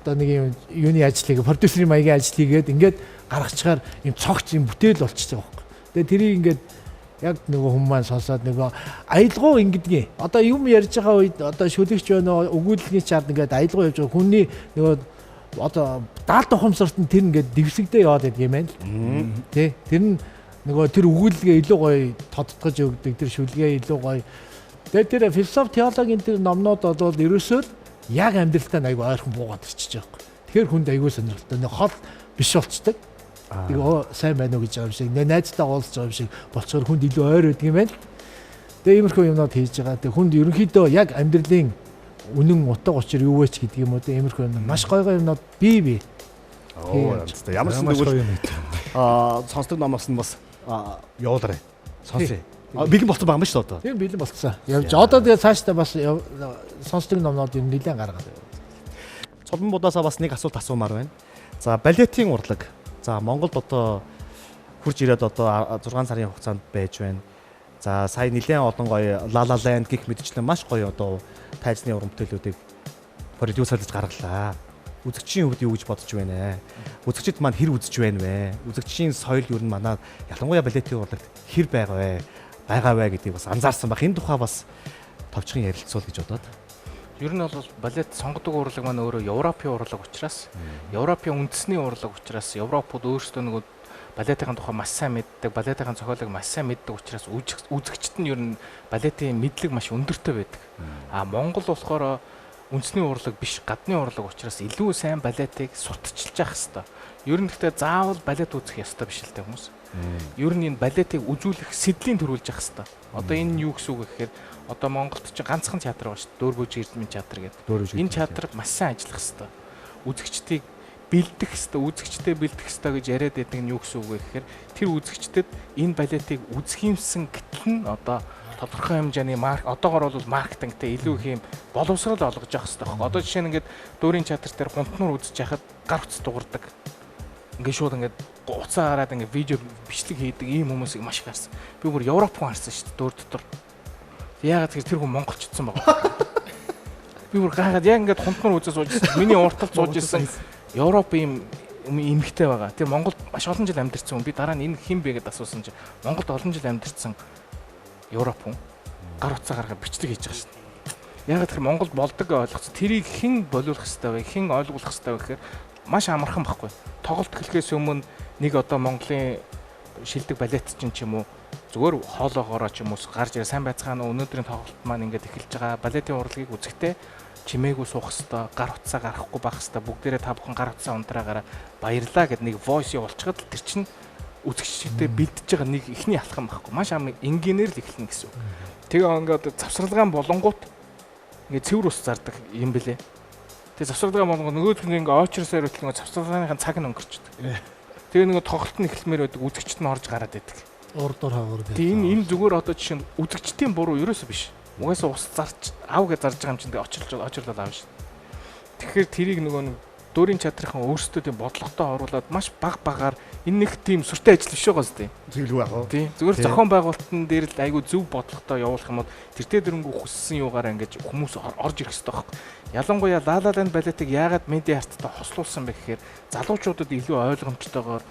одоо нэг юм юуны ажлыг продюсерийн маягийн ажил хийгээд ингээд гаргачаар юм цогц юм бүтээл болчихж байгаа байхгүй. Тэгээ тэрийг ингээд яг нөгөө хүмүүс маань сонсоод нөгөө аялгау ингэдгийг одоо юм ярьж байгаа үед одоо шүлэгч байна уу өгүүлэлгийн чи ард ингээд аялгау явж байгаа хүний нөгөө одоо даалт ухамсарт нь тэр ингээд дэвсэгдээ яваад байдаг юм байна л. Тэ тэр нь нөгөө тэр өгүүлэлгээ илүү гоё тодтгож өгдөг тэр шүлгээ илүү гоё. Тэгээд тэр философи теологийн тэр номнууд бол ерөөсөө л яг амьдралтай айгүй ойрхон буугаад ирчихэж байгаа юм. Тэгэхээр хүнд айгүй сонирхолтой. Нэг хол биш болчдөг. Тэгээ сайн байна уу гэж байгаа юм шиг, найзтайгаа уулзж байгаа юм шиг болцохоор хүнд илүү ойр байдаг юм байна л. Тэгээ иймэрхүү юмнууд хийж байгаа. Тэгээ хүнд ерөнхийдөө яг амьдралын үнэн утга учир юу вэ ч гэдэг юм уу те иймэрхүү юм маш гоё гоё юмнууд бий бий. Оо ямар ч зүйл сонсдог номоос нь бас явуулаарай. Сонсъё. Бэлэн болсон байгаа юм шүү дээ одоо. Тийм бэлэн болцсон. Явж одоо тэгээ цаашдаа бас сонсдог номнууд юм нэлээд гаргаад. Цолбон будаасаа бас нэг асуулт асуумаар байна. За балетийн урлаг. За Монголд одоо хурж ирээд одоо 6 сарын хугацаанд байж байна. За сая нэлээд олон гоё La La Land гэх мэтчлэн маш гоё одоо тайзны уран бүтээлүүдийг продюсерлж гаргалаа. Үзэгчийн хувьд юу гэж бодож байна вэ? Үзэгчид маань хэр үзэж байна вэ? Үзэгчийн соёл ер нь манай ялангуяа балетийн урлагт хэр байгаа вэ? Байгаа вэ гэдгийг бас анзаарсан байх. Энэ тухай бас товчхон ярилцуул гэж бодоод. Ер нь бол балет сонгодог урлаг маань өөрөө Европын урлаг учраас, Европын үндэсний урлаг учраас Европууд өөрсдөө нөгөө балетын тухай маш сайн мэддэг, балетын зохиолыг маш сайн мэддэг учраас үзэгчд нь ер нь балетын мэдлэг маш өндөртэй байдаг. А Монгол болохоор үндэсний урлаг биш, гадны урлаг учраас илүү сайн балетыг сурталчилж явах хэвээр. Ер нь гэхдээ заавал балет үзэх ёстой биш л дээ хүмүүс. Ер нь энэ балетыг үзүүлэх сэдлийн төрүүлж явах хэвээр. Одоо энэ юу гэсэн үг вэ гэхээр одоо Монголд чинь ганцхан театр байгаа шүү дээ. Дөөрбөж Эрдмийн театр гэдэг. Энэ театр маш сайн ажиллах хэвээр. Үзэгчдийг бэлдэх хэвээр, үзэгчдэд бэлдэх хэвээр гэж яриад байдаг нь юу гэсэн үг вэ гэхээр тэр үзэгчдэд энэ балетыг үзэх юмсан гэтэл нь одоо тодорхой хэмжээний марк одоогор бол маркетингтэй илүү их юм боловсрол олгож явах хэрэгтэй байхгүй. Одоо жишээ нь ингээд дүүрийн театр дээр гунтнуур үзэж яхад гар утас дуурдаг. Ингээд шууд ингээд уцаа гараад ингээд видео бичлэг хийдэг ийм хүмүүсийг маш их харсан. Би бүр Европ хүн харсан шүү дээ дүүр дотор. Яагаад гэхээр тэр хүн монголчдсан байгаа. Би бүр гайхаад яг ингээд гунтнуур үзээ сууж ирсэн. Миний урталд сууж ирсэн Европ ийм эмэгтэй байгаа. Тэр Монголд маш олон жил амьдарсан хүн. Би дараа нь энэ хэн бэ гэдээ асуусан чинь Монголд олон жил амьдарсан Европ хүн гар утсаа гаргаад бичлэг хийж байгаа шин. Яагаад тэгэхээр Монголд болдог ойлгоцсон. Тэрийг хэн болиулах хэвээр вэ? Хэн ойлгуулах хэвээр вэ гэхээр маш амархан байхгүй. Тоглолт эхлэхээс өмнө нэг одоо Монголын шилдэг балетчин ч юм уу зүгээр хоолоогоороо ч юм уу гарч ирээ сайн байцгаана уу өнөөдрийн тоглолт маань ингээд эхэлж байгаа балетын урлагийг үзэхдээ чимээгүй суух хэвээр гар утсаа гаргахгүй байх хэвээр бүгдээрээ та бүхэн гар утсаа унтраагаараа баярлаа гэд нэг voice явуулчихад л тэр чинь үзэгчдэд бэлдэж байгаа нэг эхний алхам байхгүй маш ам энгийнээр л эхэлнэ гэсэн үг. Тэгээ ингээд завсарлагаан болонгууд ингээд цэвэр ус зардаг юм бэлээ. Тэгээ завсарлагаан болонгууд нөгөөх нь ингээд очросоор хөтлөн ингээд завсарлагааныхаа цаг нь өнгөрчдөг. Тэгээ нөгөө тоглолт нь эхлэмээр байдаг үзэгчд нь орж гараад байдаг. Урдуур хаагур. Тэгээ энэ зүгээр одоо жишээ нь үзэгчдийн буруу ерөөсөө биш. Угаасаа ус зарч ав гэж зарж байгаа юм чинь тэгээ очрлол аав шин. Тэгэхээр тэрийг нөгөө нэг дөрийн чадрынхан өөрсдөө тийм бодлоготой оруулаад маш баг багаар энэ нэг тийм сүртэй ажил биш байгаа зү. Зөвлөгөө яг уу. Тийм. Зүгээр зохион байгуулалтын дээр л айгүй зөв бодлоготой явуулах юм бол тэртээ дөрөнгөө хүссэн юугаараа ингэж хүмүүс орж ирэх хэрэгтэй байхгүй. Ялангуяа La La Land балетыг яагаад медиа арттай хослуулсан бэ гэхээр залуучуудад илүү ойлгомжтойгоор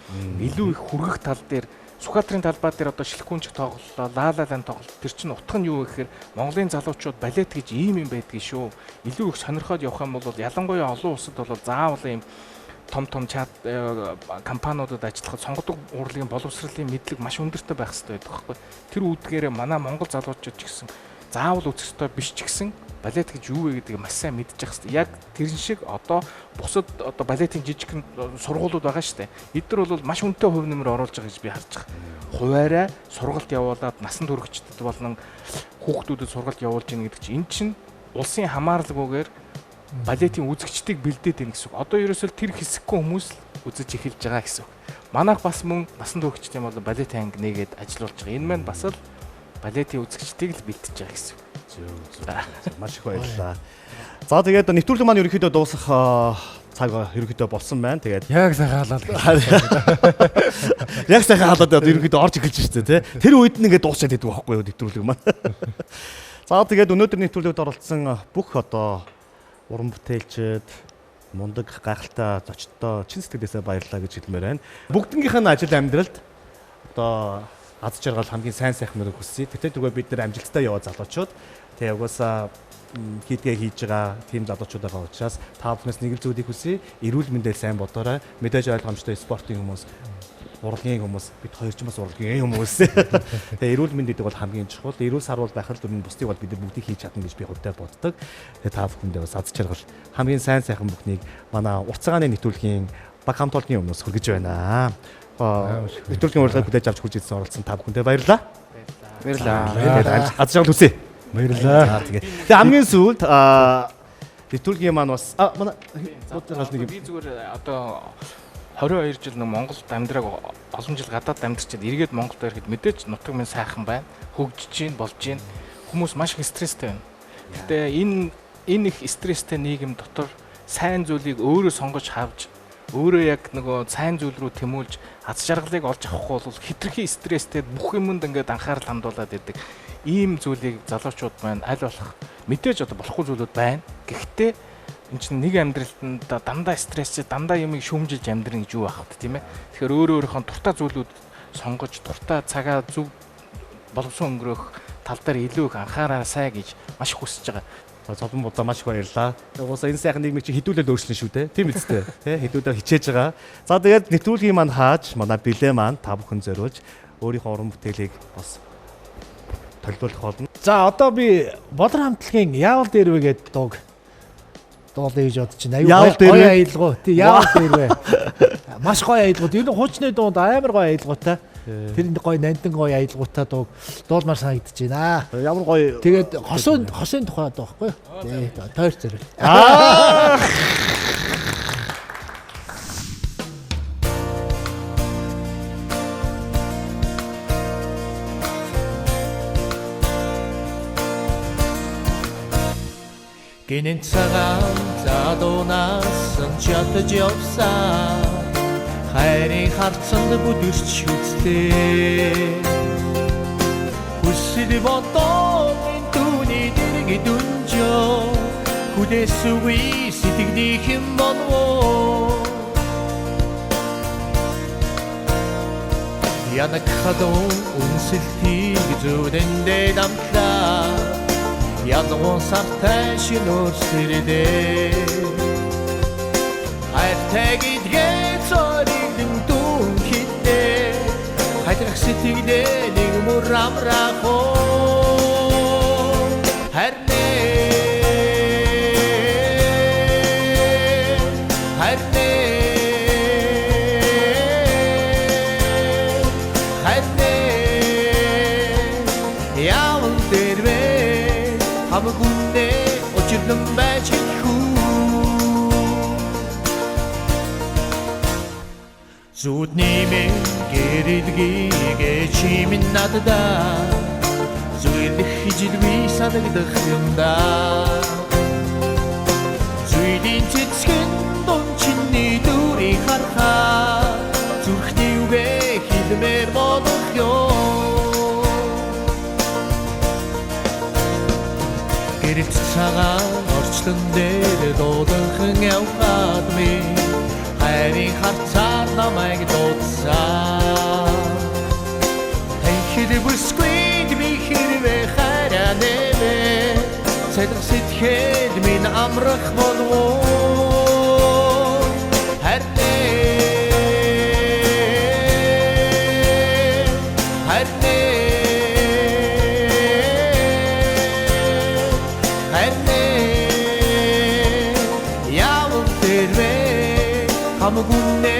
илүү их хүргэх тал дээр Сүхбаатарын талбай дээр одоо шилхүүнч тоглолоо, La La Land тоглолт. Тэр чинь утга нь юу вэ гэхээр Монголын залуучууд балет гэж ийм юм байдгийг шүү. Илүү их сонирхоод явах юм бол ялангуяа олон улсад бол заавал ийм том том чат компаниудад ажиллахад сонгодог урлагийн боловсролын мэдлэг маш өндөртэй байх хэрэгтэй байдаг байхгүй. Тэр үүдгээрээ манай Монгол залуучууд ч гэсэн заавал үзэх ёстой биш ч гэсэн балет гэж юу вэ гэдгийг маш сайн мэдчих хэрэгтэй. Яг тэрэн шиг одоо бусад одоо балетын жижигхэн сургуулиуд байгаа шүү дээ. Эдгээр бол маш үнэтэй хувь нэмэр оруулж байгаа гэж би харж байгаа. Хуваараа сургалт явуулаад насан туршидд болон хүүхдүүдэд сургалт явуулж ийн гэдэг чинь эн чинь улсын хамааралгүйгээр балетын үзэгчдийг бэлдээд байна гэсэн үг. Одоо ерөөсөө тэр хэсэггүй хүмүүс л үзэж эхэлж байгаа гэсэн үг. Манайх бас мөн насан туршидын болон балетын анги нээгээд ажиллуулж байгаа. Энэ маань бас л балетын үзэгчдийг л бэлтэж байгаа гэсэн үг. Зөв. Маш их баярлалаа. За тэгээд нэвтрүүлэг маань ерөнхийдөө дуусах цаг ерөнхийдөө болсон байна. Тэгээд яг сайхан халаад. Яг сайхан халаад ерөнхийдөө орж эхэлж штэ тий. Тэр үед нь ингээд дуусчаад байдаг байхгүй юу нэвтрүүлэг маань. За тэгээд өнөөдөр нэвтрүүлэгт оролцсон бүх одоо уран бүтээлчд мундаг гайхалтай зочдтой чин сэтгэлээсээ баярлалаа гэж хэлмээр байна. Бүгднгийнх нь ажил амьдралд одоо аз жаргал хамгийн сайн сайхан мөрөг хүсье. Тэгтээ түрүү бид нэр амжилттай яваа залуучууд тэгээ угаасаа хийдгээ хийж байгаа тийм залуучууд байгаа учраас та бүхнээс нэг л зүйлийг хүсье. Эрүүл мэндээ сайн бодоорой. Мэдээж ойлгомжтой спортын хүмүүс, урлагийн хүмүүс, бид хоёр ч бас урлагийн хүмүүс. Тэгээ эрүүл мэнд гэдэг бол хамгийн чухал. Эрүүл саруул байх л дүрм бусдыг бол бид нар бүгдийг хийж чадна гэж би хувьдаа боддог. Тэгээ та бүхэндээ бас аз жаргал хамгийн сайн сайхан бүхнийг манай урт цагааны нэвтрүүлгийн баг хамт олонны өмнөөс хүргэж байна. Нэвтрүүлгийн урилгыг хүлээж авч хүрч ирсэн оролцсон та бүхэндээ баярлалаа. Баярлалаа. Аз жаргал хүсье. Баярлалаа. Тэгээд хамгийн сүүлд нэвтрүүлгийн маань бас манай нэг би зүгээр одоо 22 жил нэг Монголд амьдрааг олон жил гадаад амьдарчаад эргээд Монголд ирэхэд мэдээж нутаг минь сайхан байна. Хөгжиж гин болж гин. Хүмүүс маш их стресстэй байна. Гэтэ энэ их стресстэй нийгэм дотор сайн зүйлийг өөрөө сонгож авч өөрөө яг нөгөө сайн зүйл рүү тэмүүлж аз жаргалыг олж авахгүй бол хитрхи стресстэй бүх юмд ингээд анхаарал хандуулад байдаг. Ийм зүйлийг залуучууд маань аль болох мэдээж одоо болохгүй зүйлүүд байна. Гэхдээ энэ чинь нэг амьдралд дандаа стресстэй, дандаа юмыг шүүмжилж амьдрна гэж юу байх вэ, тийм ээ. Тэгэхээр өөрөө өөрийнхөө дуртай зүйлүүд сонгож, дуртай цагаа зөв боловсон өнгөрөөх тал дээр илүү их анхаараасай гэж маш их хүсэж байгаа. Зовлон будаа маш их баярлалаа. Угаасаа энэ сайхан нийгмийг чи хідүүлэл өөрчлөн шүү дээ. Тийм үстэй. Тэ хідүүлэл хичээж байгаа. За тэгээд нэвтрүүлгийн маань хааж манай билээ маань та бүхэн зориулж өөрийнхөө уран бүтээлийг бас толиулах болно. За одоо би Болор хамтлагийн Яавал дээр вэ гэдэг дууг дуулъя гэж бодож байна. Аюу гоё аялгуу. Тий яавал дээр вэ. Маш гоё аялгуу. Ер нь хуучны дуунд амар гоё аялгуутай. Тэр гоё нандин гоё аялгуутай дууг дуулмаар санагдаж байна. Ямар гоё. Тэгээд хосын тухай дуу байхгүй юу? Тий тойр зэрэг. Аа. Гинэн цагаан залуунаас чадаж явсан хайрын харцанд бүдэрч үзлээ. Хүсэл бодоомын түүний дэрэг дүнжөө хүлээсгүй сэтгэлийнх юм болов. Янак хадуу үнсэлтийг зүрэндээ дамтлаа. Ялгуун сартай шинээр сэрдээ. Хайртай гэдгээ цоригдэн дүн хитээ. Сэтгэлээ нэг мөр амраах уу. Харин харин харин явал дэрвэ хамгүнэ учирлан байж хүү. Зүудний минь гэрэлгийгээ чи минь наддаа зүйлэх хижилгүй санагдах юм да. Зүйлийн цэцгэн дун чиний дүрийг харахаа зүрхний үгээ хэлмээр бодох юм. Гэрэлт цагаан орчлон дээр дууданхан явхад минь хайрын харцаар намайг дуудсан. Танхид бүсгүйд би хэрвээ хайраа нэмэ цэлэг сэтгэл минь амрах болов уу. Харин харин харин явал дэрвэ хамгүнэ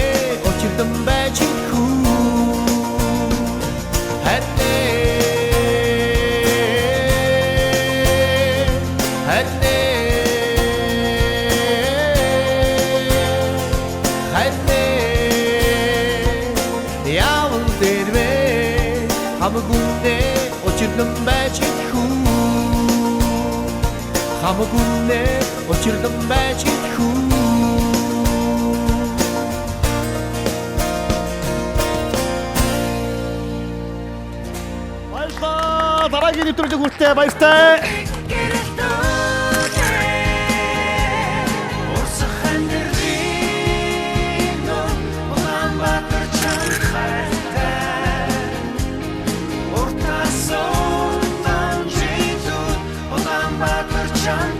учирдан байж хүү. Харин харин харин явал дэрвэ хамгүнэ учирдан байж хүү. Хамгүнэ учирдан байж хүү. Баярлалаа. Дараагийн нэвтрүүлэг хүртээ баяртай. Урсах амьдралын Улаанбаатар чанхайтай уртас унтан жилүүд Улаанбаатар чанхайтай.